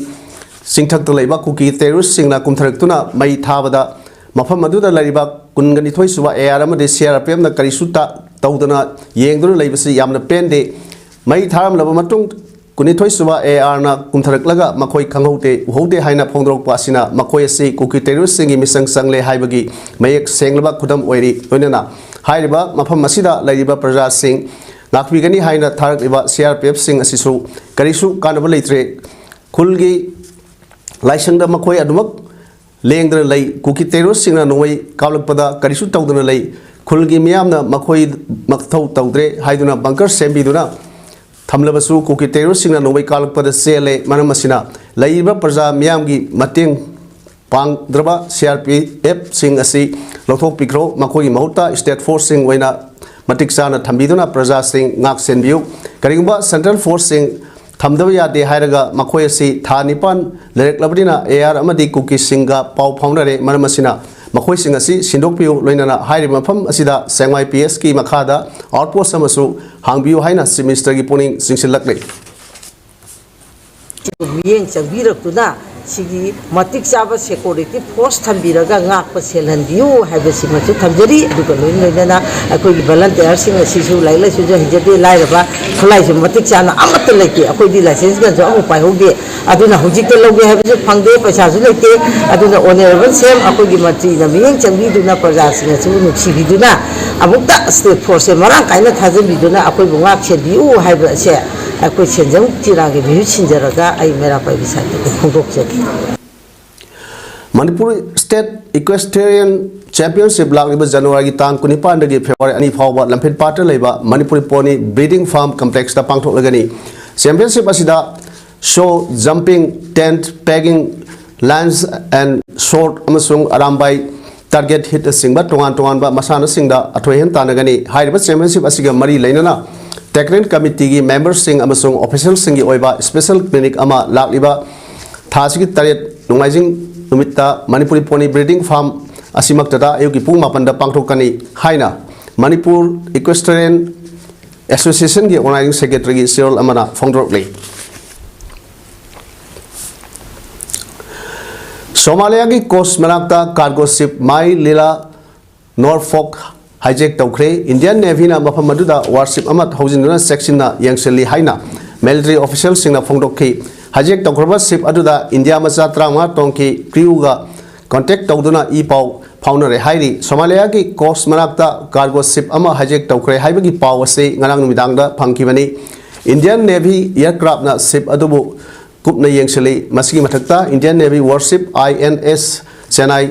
ꯆꯤꯡꯊꯛꯇ ꯂꯩꯕ ꯀꯨꯀꯤ ꯇꯦꯔꯣꯔꯤꯁꯁꯤꯡꯅ ꯀꯨꯝꯊꯔꯛꯇꯨꯅ ꯃꯩ ꯊꯥꯕꯗ ꯃꯐꯝ ꯑꯗꯨꯗ ꯂꯩꯔꯤꯕ ꯀꯨꯟꯒ ꯅꯤꯊꯣꯏ ꯁꯨꯕ ꯑꯦ ꯑꯥꯔ ꯑꯃꯗꯤ ꯁꯤ ꯑꯥꯔ ꯄꯤ ꯑꯦꯐꯅ ꯀꯔꯤꯁꯨ ꯇ-, ꯇꯧꯗꯅ ꯌꯦꯡꯗꯨꯅ ꯂꯩꯕꯁꯤ ꯌꯥꯝꯅ ꯄꯦꯟꯗꯦ꯫ ꯃꯩ ꯊꯥꯔꯝꯂꯕ ꯃꯇꯨꯡ ꯀꯨꯟꯅꯤꯊꯣꯏ ꯁꯨꯕ ꯑꯦ ꯑꯥꯔꯅ ꯀꯨꯝꯊꯔꯛꯂꯒ ꯃꯈꯣꯏ ꯈꯪꯍꯧꯗꯦ ꯎꯍꯧꯗꯦ ꯍꯥꯏꯅ ꯐꯣꯡꯗꯣꯔꯛꯄ ꯑꯁꯤꯅ ꯃꯈꯣꯏ ꯑꯁꯤ ꯀꯨꯀꯤ ꯇꯦꯔꯣꯔꯤꯁꯁꯤꯡꯒꯤ ꯃꯤꯆꯪ ꯆꯪꯂꯦ ꯍꯥꯏꯕꯒꯤ ꯃꯌꯦꯛ ꯁꯦꯡꯂꯕ ꯈꯨꯗꯝ ꯑꯣꯏꯔꯤ꯫ ꯂꯣꯏꯅꯅ ꯍꯥꯏꯔꯤꯕ ꯃꯐꯝ ꯑꯁꯤꯗ ꯂꯩꯔꯤꯕ ꯄ꯭ꯔꯖꯥꯁꯤꯡ ꯉꯥꯛꯄꯤꯒꯅꯤ ꯍꯥꯏꯅ ꯊꯥꯔꯛꯂꯤꯕ ꯁꯤ ꯑꯥꯔ ꯄꯤ ꯑꯦꯐꯁꯤꯡ ꯑꯁꯤꯁꯨ ꯀꯔꯤꯁꯨ ꯀꯥꯟꯅꯕ ꯂꯩꯇ꯭ꯔꯦ꯫ ꯈꯨꯜꯒꯤ ꯂꯥꯏꯁꯪꯗ ꯃꯈꯣꯏ ꯑꯗꯨꯃꯛ ꯂꯦꯡꯗꯅ ꯂꯩ꯫ ꯀꯨꯀꯤ ꯇꯦꯔꯣꯔꯤꯁꯁꯤꯡꯅ ꯅꯣꯡꯃꯩ ꯀꯥꯞꯂꯛꯄꯗ ꯀꯔꯤꯁꯨ ꯇꯧꯗꯅ ꯂꯩ꯫ ꯈꯨꯜꯒꯤ ꯃꯤꯌꯥꯝꯅ ꯃꯈꯣꯏ ꯃꯊꯧ ꯇꯧꯗ꯭ꯔꯦ ꯍꯥꯏꯗꯨꯅ ꯕꯪꯀꯔ ꯁꯦꯝꯕꯤꯗꯨꯅ ꯊꯝꯂꯕꯁꯨ ꯀꯨꯀꯤ ꯇꯦꯔꯣꯔꯤꯁꯁꯤꯡꯅ ꯅꯣꯡꯃꯩ ꯀꯥꯞꯂꯛꯄꯗ ꯆꯦꯜꯂꯦ꯫ ꯃꯔꯝ ꯑꯁꯤꯅ ꯂꯩꯔꯤꯕ ꯄ꯭ꯔꯖꯥ ꯃꯤꯌꯥꯝꯒꯤ ꯃꯇꯦꯡ ꯄꯥꯡꯗ꯭ꯔꯕ ꯁꯤ ꯑꯥꯔ ꯄꯤ ꯑꯦꯐꯁꯤꯡ ꯑꯁꯤ ꯂꯧꯊꯣꯛꯄꯤꯈ꯭ꯔꯣ꯫ ꯃꯈꯣꯏꯒꯤ ꯃꯍꯨꯠꯇ ꯁ꯭ꯇꯦꯠ ꯐꯣꯔꯁꯁꯤꯡ ꯑꯣꯏꯅ ꯃꯇꯤꯛ ꯆꯥꯅ ꯊꯝꯕꯤꯗꯨꯅ ꯄ꯭ꯔꯖꯥꯁꯤꯡ ꯉꯥꯛ ꯁꯦꯟꯕꯤꯌꯨ꯫ ꯀꯔꯤꯒꯨꯝꯕ ꯁꯦꯟꯇ꯭ꯔꯦꯜ ꯐꯣꯔꯁꯁꯤꯡ ꯊꯝꯗꯕ ꯌꯥꯗꯦ ꯍꯥꯏꯔꯒ ꯃꯈꯣꯏ ꯑꯁꯤ ꯊꯥ ꯅꯤꯄꯥꯟ ꯂꯩꯔꯛꯂꯕꯅꯤꯅ ꯑꯦ ꯑꯥꯔ ꯑꯃꯗꯤ ꯀꯨꯀꯤꯁꯤꯡꯒ ꯄꯥꯎ ꯐꯥꯎꯅꯔꯦ꯫ ꯃꯔꯝ ꯑꯁꯤꯅ ꯃꯈꯣꯏꯁꯤꯡ ꯑꯁꯤ ꯁꯤꯟꯗꯣꯛꯄꯤꯌꯨ꯫ ꯂꯣꯏꯅꯅ ꯍꯥꯏꯔꯤꯕ ꯃꯐꯝ ꯑꯁꯤꯗ ꯁꯦꯡꯃꯥꯏ ꯄꯤ ꯑꯦꯁꯀꯤ ꯃꯈꯥꯗ ꯑꯥꯎꯠ ꯄꯣꯁ ꯑꯃꯁꯨ ꯍꯥꯡꯕꯤꯌꯨ ꯍꯥꯏꯅ ꯆꯤꯐ ꯃꯤꯅꯤꯁꯇꯔꯒꯤ ꯄꯨꯛꯅꯤꯡ ꯆꯤꯡꯁꯤꯜꯂꯛꯂꯤ꯫ ꯃꯤꯠꯌꯦꯡ ꯆꯪꯕꯤꯔꯛꯇꯨꯅ ꯁꯤꯒꯤ ꯃꯇꯤꯛ ꯆꯥꯕ ꯁꯦꯀ꯭ꯌꯨꯔꯤꯇꯤ ꯐꯣꯔꯁ ꯊꯝꯕꯤꯔꯒ ꯉꯥꯛꯄ ꯁꯦꯜꯍꯟꯕꯤꯌꯨ ꯍꯥꯏꯕꯁꯤꯃꯁꯨ ꯊꯝꯖꯔꯤ꯫ ꯑꯗꯨꯒ ꯂꯣꯏꯅ ꯂꯣꯏꯅꯅ ꯑꯩꯈꯣꯏꯒꯤ ꯚꯣꯂꯟꯇꯤꯌꯔꯁꯤꯡ ꯑꯁꯤꯁꯨ ꯂꯥꯏꯔꯤꯛ ꯂꯥꯏꯁꯨꯁꯨ ꯍꯩꯖꯗꯦ, ꯂꯥꯏꯔꯕ, ꯈꯨꯠꯂꯥꯏꯁꯨ ꯃꯇꯤꯛ ꯆꯥꯅ ꯑꯃꯠꯇ ꯂꯩꯇꯦ꯫ ꯑꯩꯈꯣꯏꯗꯤ ꯂꯥꯏꯁꯦꯟꯁꯀꯁꯨ ꯑꯃꯨꯛ ꯄꯥꯏꯍꯧꯗꯦ꯫ ꯑꯗꯨꯅ ꯍꯧꯖꯤꯛꯇ ꯂꯧꯒꯦ ꯍꯥꯏꯕꯁꯨ ꯐꯪꯗꯦ, ꯄꯩꯁꯥꯁꯨ ꯂꯩꯇꯦ꯫ ꯑꯗꯨꯅ ꯑꯣꯅꯔꯦꯕꯜ ꯁꯤ ꯑꯦꯝ ꯑꯩꯈꯣꯏꯒꯤ ꯃꯟꯇ꯭ꯔꯤꯅ ꯃꯤꯠꯌꯦꯡ ꯆꯪꯕꯤꯗꯨꯅ ꯄ꯭ꯔꯖꯥꯁꯤꯡ ꯑꯁꯤꯕꯨ ꯅꯨꯡꯁꯤꯕꯤꯗꯨꯅ ꯑꯃꯨꯛꯇ ꯁ꯭ꯇꯦꯠ ꯐꯣꯔꯁꯁꯦ ꯃꯔꯥꯡ ꯀꯥꯏꯅ ꯊꯥꯖꯟꯕꯤꯗꯨꯅ ꯑꯩꯈꯣꯏꯕꯨ ꯉꯥꯛ ꯁꯦꯟꯕꯤꯌꯨ ꯍꯥꯏꯕ ꯑꯁꯦ ꯑꯩꯈꯣꯏ ꯁꯦꯟꯖꯝ ꯇꯦꯔꯥꯒꯤ ꯃꯤꯍꯨꯠ ꯁꯤꯟꯖꯔꯒ ꯑꯩ ꯃꯩꯔꯥ ꯄꯥꯏꯕꯤ ꯁꯥꯍꯦꯕꯇ ꯐꯣꯡꯗꯣꯛꯆꯔꯤ꯫ ꯃꯅꯤꯄꯨꯔ ꯁ꯭ꯇꯦꯠ ꯏꯀ꯭ꯋꯦꯁꯇꯦꯔꯤꯌꯟ ꯆꯦꯝꯄꯤꯌꯟꯁꯤꯞ ꯂꯥꯛꯂꯤꯕ ꯖꯅꯋꯥꯔꯤꯒꯤ ꯇꯥꯡ ꯀꯨꯟꯅꯤꯄꯥꯟꯗꯒꯤ ꯐꯦꯕ꯭ꯔꯨꯋꯥꯔꯤ ꯑꯅꯤ ꯐꯥꯎꯕ ꯂꯝꯐꯦꯜꯄꯥꯠꯇ ꯂꯩꯕ ꯃꯅꯤꯄꯨꯔꯤ ꯄꯣꯅꯤ ꯕ꯭ꯔꯤꯗꯤꯡ ꯐꯥꯔꯝ ꯀꯝꯄ꯭ꯂꯦꯛꯁꯇ ꯄꯥꯡꯊꯣꯛꯂꯒꯅꯤ꯫ ꯆꯦꯝꯄꯤꯌꯟꯁꯤꯞ ꯑꯁꯤꯗ show jumping, tent pegging, lance and sword ꯑꯃꯁꯨꯡ ꯑꯔꯥꯝꯕꯥꯏ ꯇꯥꯔꯒꯦꯠ ꯍꯤꯠꯅꯆꯤꯡꯕ ꯇꯣꯉꯥꯟ ꯇꯣꯉꯥꯟꯕ ꯃꯁꯥꯟꯅꯁꯤꯡꯗ ꯑꯊꯣꯏ ꯑꯍꯦꯟ ꯇꯥꯟꯅꯒꯅꯤ꯫ ꯍꯥꯏꯔꯤꯕ ꯆꯦꯝꯄꯤꯌꯟꯁꯤꯞ ꯑꯁꯤꯒ ꯃꯔꯤ ꯂꯩꯅꯅ ꯇꯦꯛꯅꯤꯀꯦꯜ ꯀꯃꯤꯇꯤꯒꯤ ꯃꯦꯝꯕꯔꯁꯤꯡ ꯑꯃꯁꯨꯡ ꯑꯣꯐꯤꯁꯤꯌꯦꯜꯁꯤꯡꯒꯤ ꯑꯣꯏꯕ ꯁ꯭ꯄꯦꯁꯦꯜ ꯀ꯭ꯂꯤꯅꯤꯛ ꯑꯃ ꯂꯥꯛꯂꯤꯕ ꯊꯥ ꯑꯁꯤꯒꯤ ꯇꯔꯦꯠ ꯅꯣꯡꯃꯥꯏꯖꯤꯡ ꯅꯨꯃꯤꯠꯇ ꯃꯅꯤꯄꯨꯔꯤ ꯄꯣꯅꯤ ꯕ꯭ꯔꯤꯗꯤꯡ ꯐꯥꯔꯝ ꯑꯁꯤꯃꯛꯇꯗ ꯑꯌꯨꯛꯀꯤ ꯄꯨꯡ ꯃꯥꯄꯟꯗ ꯄꯥꯡꯊꯣꯛꯀꯅꯤ ꯍꯥꯏꯅ ꯃꯅꯤꯄꯨꯔ ꯏꯀ꯭ꯋꯦꯁꯇꯦꯔꯤꯌꯟ ꯑꯦꯁꯣꯁꯤꯌꯦꯁꯟꯒꯤ ꯑꯣꯔꯒꯅꯥꯏꯖꯤꯡ ꯁꯦꯀ꯭ꯔꯦꯇꯔꯤꯒꯤ ꯆꯦꯔꯣꯜ ꯑꯃꯅ ꯐꯣꯡꯗꯣꯔꯛꯂꯤ꯫ ꯁꯣꯃꯥꯂꯤꯌꯥꯒꯤ ꯀꯣꯁ ꯃꯅꯥꯛꯇ ꯀꯥꯔꯒꯣ ꯁꯤꯞ ꯃꯥꯏ ꯂꯤꯂꯥ ꯅꯣꯔꯐꯣꯛ hijack ꯇꯧꯈ꯭ꯔꯦ꯫ Indian Navy ꯅ ꯃꯐꯝ ꯑꯗꯨꯗ warship ꯑꯃ ꯍꯧꯖꯤꯟꯗꯨꯅ ꯆꯦꯛꯁꯤꯟꯅ ꯌꯦꯡꯁꯤꯜꯂꯤ ꯍꯥꯏꯅ military official ꯁꯤꯡꯅ ꯐꯣꯡꯗꯣꯛꯈꯤ꯫ Hijack ꯇꯧꯈ꯭ꯔꯕ ship ꯑꯗꯨꯗ ꯏꯟꯗꯤꯌꯥ ꯃꯆꯥ ꯇꯔꯥꯃꯉꯥ ꯇꯣꯡꯈꯤ꯫ Crew ꯒ contact ꯇꯧꯗꯨꯅ ꯏ ꯄꯥꯎ ꯐꯥꯎꯅꯔꯦ ꯍꯥꯏꯔꯤ꯫ ꯁꯣꯃꯥꯂꯤꯌꯥꯒꯤ coast ꯃꯅꯥꯛꯇ cargo ship ꯑꯃ hijack ꯇꯧꯈ꯭ꯔꯦ ꯍꯥꯏꯕꯒꯤ ꯄꯥꯎ ꯑꯁꯤ ꯉꯔꯥꯡ ꯅꯨꯃꯤꯗꯥꯡꯗ ꯐꯪꯈꯤꯕꯅꯤ꯫ Indian Navy aircraft ꯅ ship ꯑꯗꯨꯕꯨ ꯀꯨꯞꯅ ꯌꯦꯡꯁꯤꯜꯂꯤ꯫ ꯃꯁꯤꯒꯤ ꯃꯊꯛꯇ Indian Navy warship I N S Chennai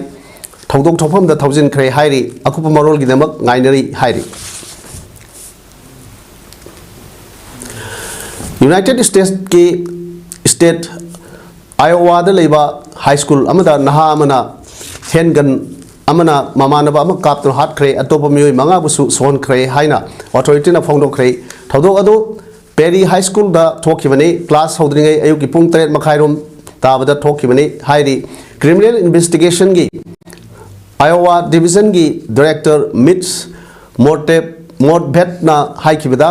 ꯊꯧꯗꯣꯛ ꯊꯣꯛꯐꯝꯗ ꯊꯧꯖꯤꯟꯈ꯭ꯔꯦ ꯍꯥꯏꯔꯤ꯫ ꯑꯀꯨꯞꯄ ꯃꯔꯣꯜꯒꯤꯗꯃꯛ ꯉꯥꯏꯅꯔꯤ ꯍꯥꯏꯔꯤ꯫ United States ꯀꯤ state Iowa ꯗ ꯂꯩꯕ high school ꯑꯃꯗ ꯅꯍꯥ ꯑꯃꯅ handgun ꯑꯃꯅ ꯃꯃꯥꯟꯅꯕ ꯑꯃ ꯀꯥꯞꯇꯨꯅ ꯍꯥꯠꯈ꯭ꯔꯦ꯫ ꯑꯇꯣꯞꯄ ꯃꯤꯑꯣꯏ ꯃꯉꯥꯕꯨꯁꯨ ꯁꯣꯛꯍꯟꯈ꯭ꯔꯦ ꯍꯥꯏꯅ authority ꯅ ꯐꯣꯡꯗꯣꯛꯈ꯭ꯔꯦ꯫ ꯊꯧꯗꯣꯛ ꯑꯗꯨ Perry High School ꯗ ꯊꯣꯛꯈꯤꯕꯅꯤ꯫ Class ꯍꯧꯗ꯭ꯔꯤꯉꯩ ꯑꯌꯨꯛꯀꯤ ꯄꯨꯡ ꯇꯔꯦꯠ ꯃꯈꯥꯏꯔꯣꯝ ꯇꯥꯕꯗ ꯊꯣꯛꯈꯤꯕꯅꯤ ꯍꯥꯏꯔꯤ꯫ Criminal Investigation ꯒꯤ Iowa Division ꯒꯤ Director Mitch Morte-, Mortvedt ꯅ ꯍꯥꯏꯈꯤꯕꯗ,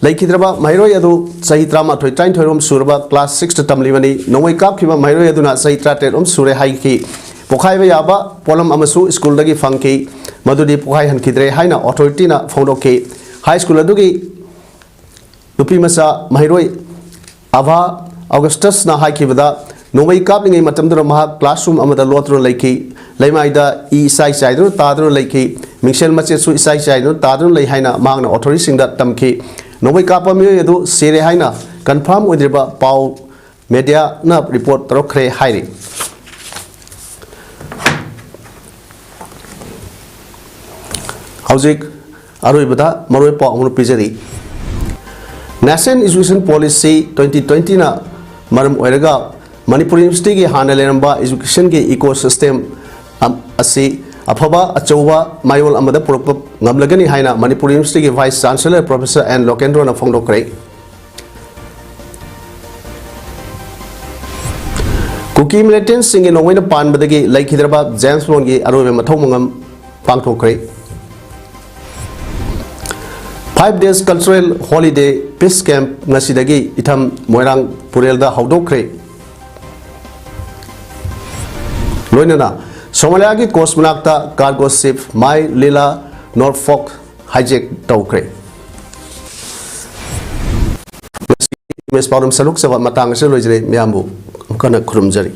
ꯂꯩꯈꯤꯗ꯭ꯔꯕ ꯃꯍꯩꯔꯣꯏ ꯑꯗꯨ ꯆꯍꯤ ꯇꯔꯥꯃꯥꯊꯣꯏ, ꯇꯔꯥꯅꯤꯊꯣꯏꯔꯣꯝ ꯁꯨꯔꯕ class six ꯇ ꯇꯝꯂꯤꯕꯅꯤ꯫ ꯅꯣꯡꯃꯩ ꯀꯥꯞꯈꯤꯕ ꯃꯍꯩꯔꯣꯏ ꯑꯗꯨꯅ ꯆꯍꯤ ꯇꯔꯥꯇꯔꯦꯠ ꯔꯣꯝ ꯁꯨꯔꯦ ꯍꯥꯏꯈꯤ꯫ ꯄꯣꯈꯥꯏꯕ ꯌꯥꯕ ꯄꯣꯠꯂꯝ ꯑꯃꯁꯨ school ꯗꯒꯤ ꯐꯪꯈꯤ, ꯃꯗꯨꯗꯤ ꯄꯣꯈꯥꯏꯍꯟꯈꯤꯗ꯭ꯔꯦ ꯍꯥꯏꯅ authority ꯅ ꯐꯣꯡꯗꯣꯛꯈꯤ꯫ High school ꯑꯗꯨꯒꯤ ꯅꯨꯄꯤꯃꯆꯥ ꯃꯍꯩꯔꯣꯏ ꯑꯚꯥ ꯑꯣꯒꯁꯇꯁꯅ ꯍꯥꯏꯈꯤꯕꯗ, ꯅꯣꯡꯃꯩ ꯀꯥꯞꯂꯤꯉꯩ ꯃꯇꯝꯗꯨꯗ ꯃꯍꯥꯛ classroom ꯑꯃꯗ ꯂꯣꯠꯇꯨꯅ ꯂꯩꯈꯤ꯫ ꯂꯩꯃꯥꯏꯗ ꯏ ꯏꯆꯥꯏ ꯆꯥꯏꯗꯨꯅ ꯇꯥꯗꯨꯅ ꯂꯩꯈꯤ꯫ ꯃꯤꯡꯁꯦꯜ ꯃꯆꯦꯠꯁꯨ ꯏꯆꯥꯏ ꯆꯥꯏꯗꯨꯅ ꯇꯥꯗꯨꯅ ꯂꯩ ꯍꯥꯏꯅ ꯃꯍꯥꯛꯅ authority ꯁꯤꯡꯗ ꯇꯝꯈꯤ꯫ ꯅꯣꯡꯃꯩ ꯀꯥꯞꯄ ꯃꯤꯑꯣꯏ ꯑꯗꯨ ꯁꯤꯔꯦ ꯍꯥꯏꯅ confirm ꯑꯣꯏꯗ꯭ꯔꯤꯕ ꯄꯥꯎ media ꯅ report ꯇꯧꯔꯛꯈ꯭ꯔꯦ ꯍꯥꯏꯔꯤ꯫ ꯍꯧꯖꯤꯛ ꯑꯔꯣꯏꯕꯗ ꯃꯔꯨꯑꯣꯏꯕ ꯄꯥꯎ ꯑꯃ ꯄꯤꯖꯔꯤ꯫ National Education Policy twenty twenty ꯅ ꯃꯔꯝ ꯑꯣꯏꯔꯒ ꯃꯅꯤꯄꯨꯔ University ꯒꯤ ꯍꯥꯟꯅ ꯂꯩꯔꯝꯕ education ꯒꯤ ecosystem ꯑꯝ-, ꯑꯁꯤ ꯑꯐꯕ ꯑꯆꯧꯕ ꯃꯌꯣꯜ ꯑꯃꯗ ꯄꯨꯔꯛꯄ ꯉꯝꯂꯒꯅꯤ ꯍꯥꯏꯅ ꯃꯅꯤꯄꯨꯔ University ꯒꯤ Vice Chancellor Professor N ꯂꯣꯀꯦꯟꯗ꯭ꯔꯣꯅ ꯐꯣꯡꯗꯣꯛꯈ꯭ꯔꯦ꯫ ꯀꯨꯀꯤ militant ꯁꯤꯡꯒꯤ ꯅꯣꯡꯃꯩꯅ ꯄꯥꯟꯕꯗꯒꯤ ꯂꯩꯈꯤꯗ꯭ꯔꯕ James Bond ꯒꯤ ꯑꯔꯣꯏꯕ ꯃꯊꯧ ꯃꯉꯝ ꯄꯥꯡꯊꯣꯛꯈ꯭ꯔꯦ꯫ Five days cultural holiday peace camp ꯉꯁꯤꯗꯒꯤ ꯏꯊꯝ ꯃꯣꯏꯔꯥꯡ ꯄꯨꯔꯦꯜꯗ ꯍꯧꯗꯣꯛꯈ꯭ꯔꯦ꯫ ꯂꯣꯏꯅꯅ ꯁꯣꯃꯥꯂꯤꯌꯥꯒꯤ coast ꯃꯅꯥꯛꯇ cargo ship Mai Lila ꯅꯣꯔꯐꯣꯛ ꯍꯥꯏꯖꯦꯛ ꯇꯧꯈ꯭ꯔꯦ꯫ ꯃꯦꯁ ꯄꯥꯎꯗꯝ ꯁꯔꯨꯛꯆꯕ ꯃꯇꯥꯡ ꯑꯁꯤꯗ ꯂꯣꯏꯖꯔꯦ꯫ ꯃꯌꯥꯝꯕꯨ ꯑꯃꯨꯛ ꯍꯟꯅ ꯈꯨꯔꯨꯝꯖꯔꯤ꯫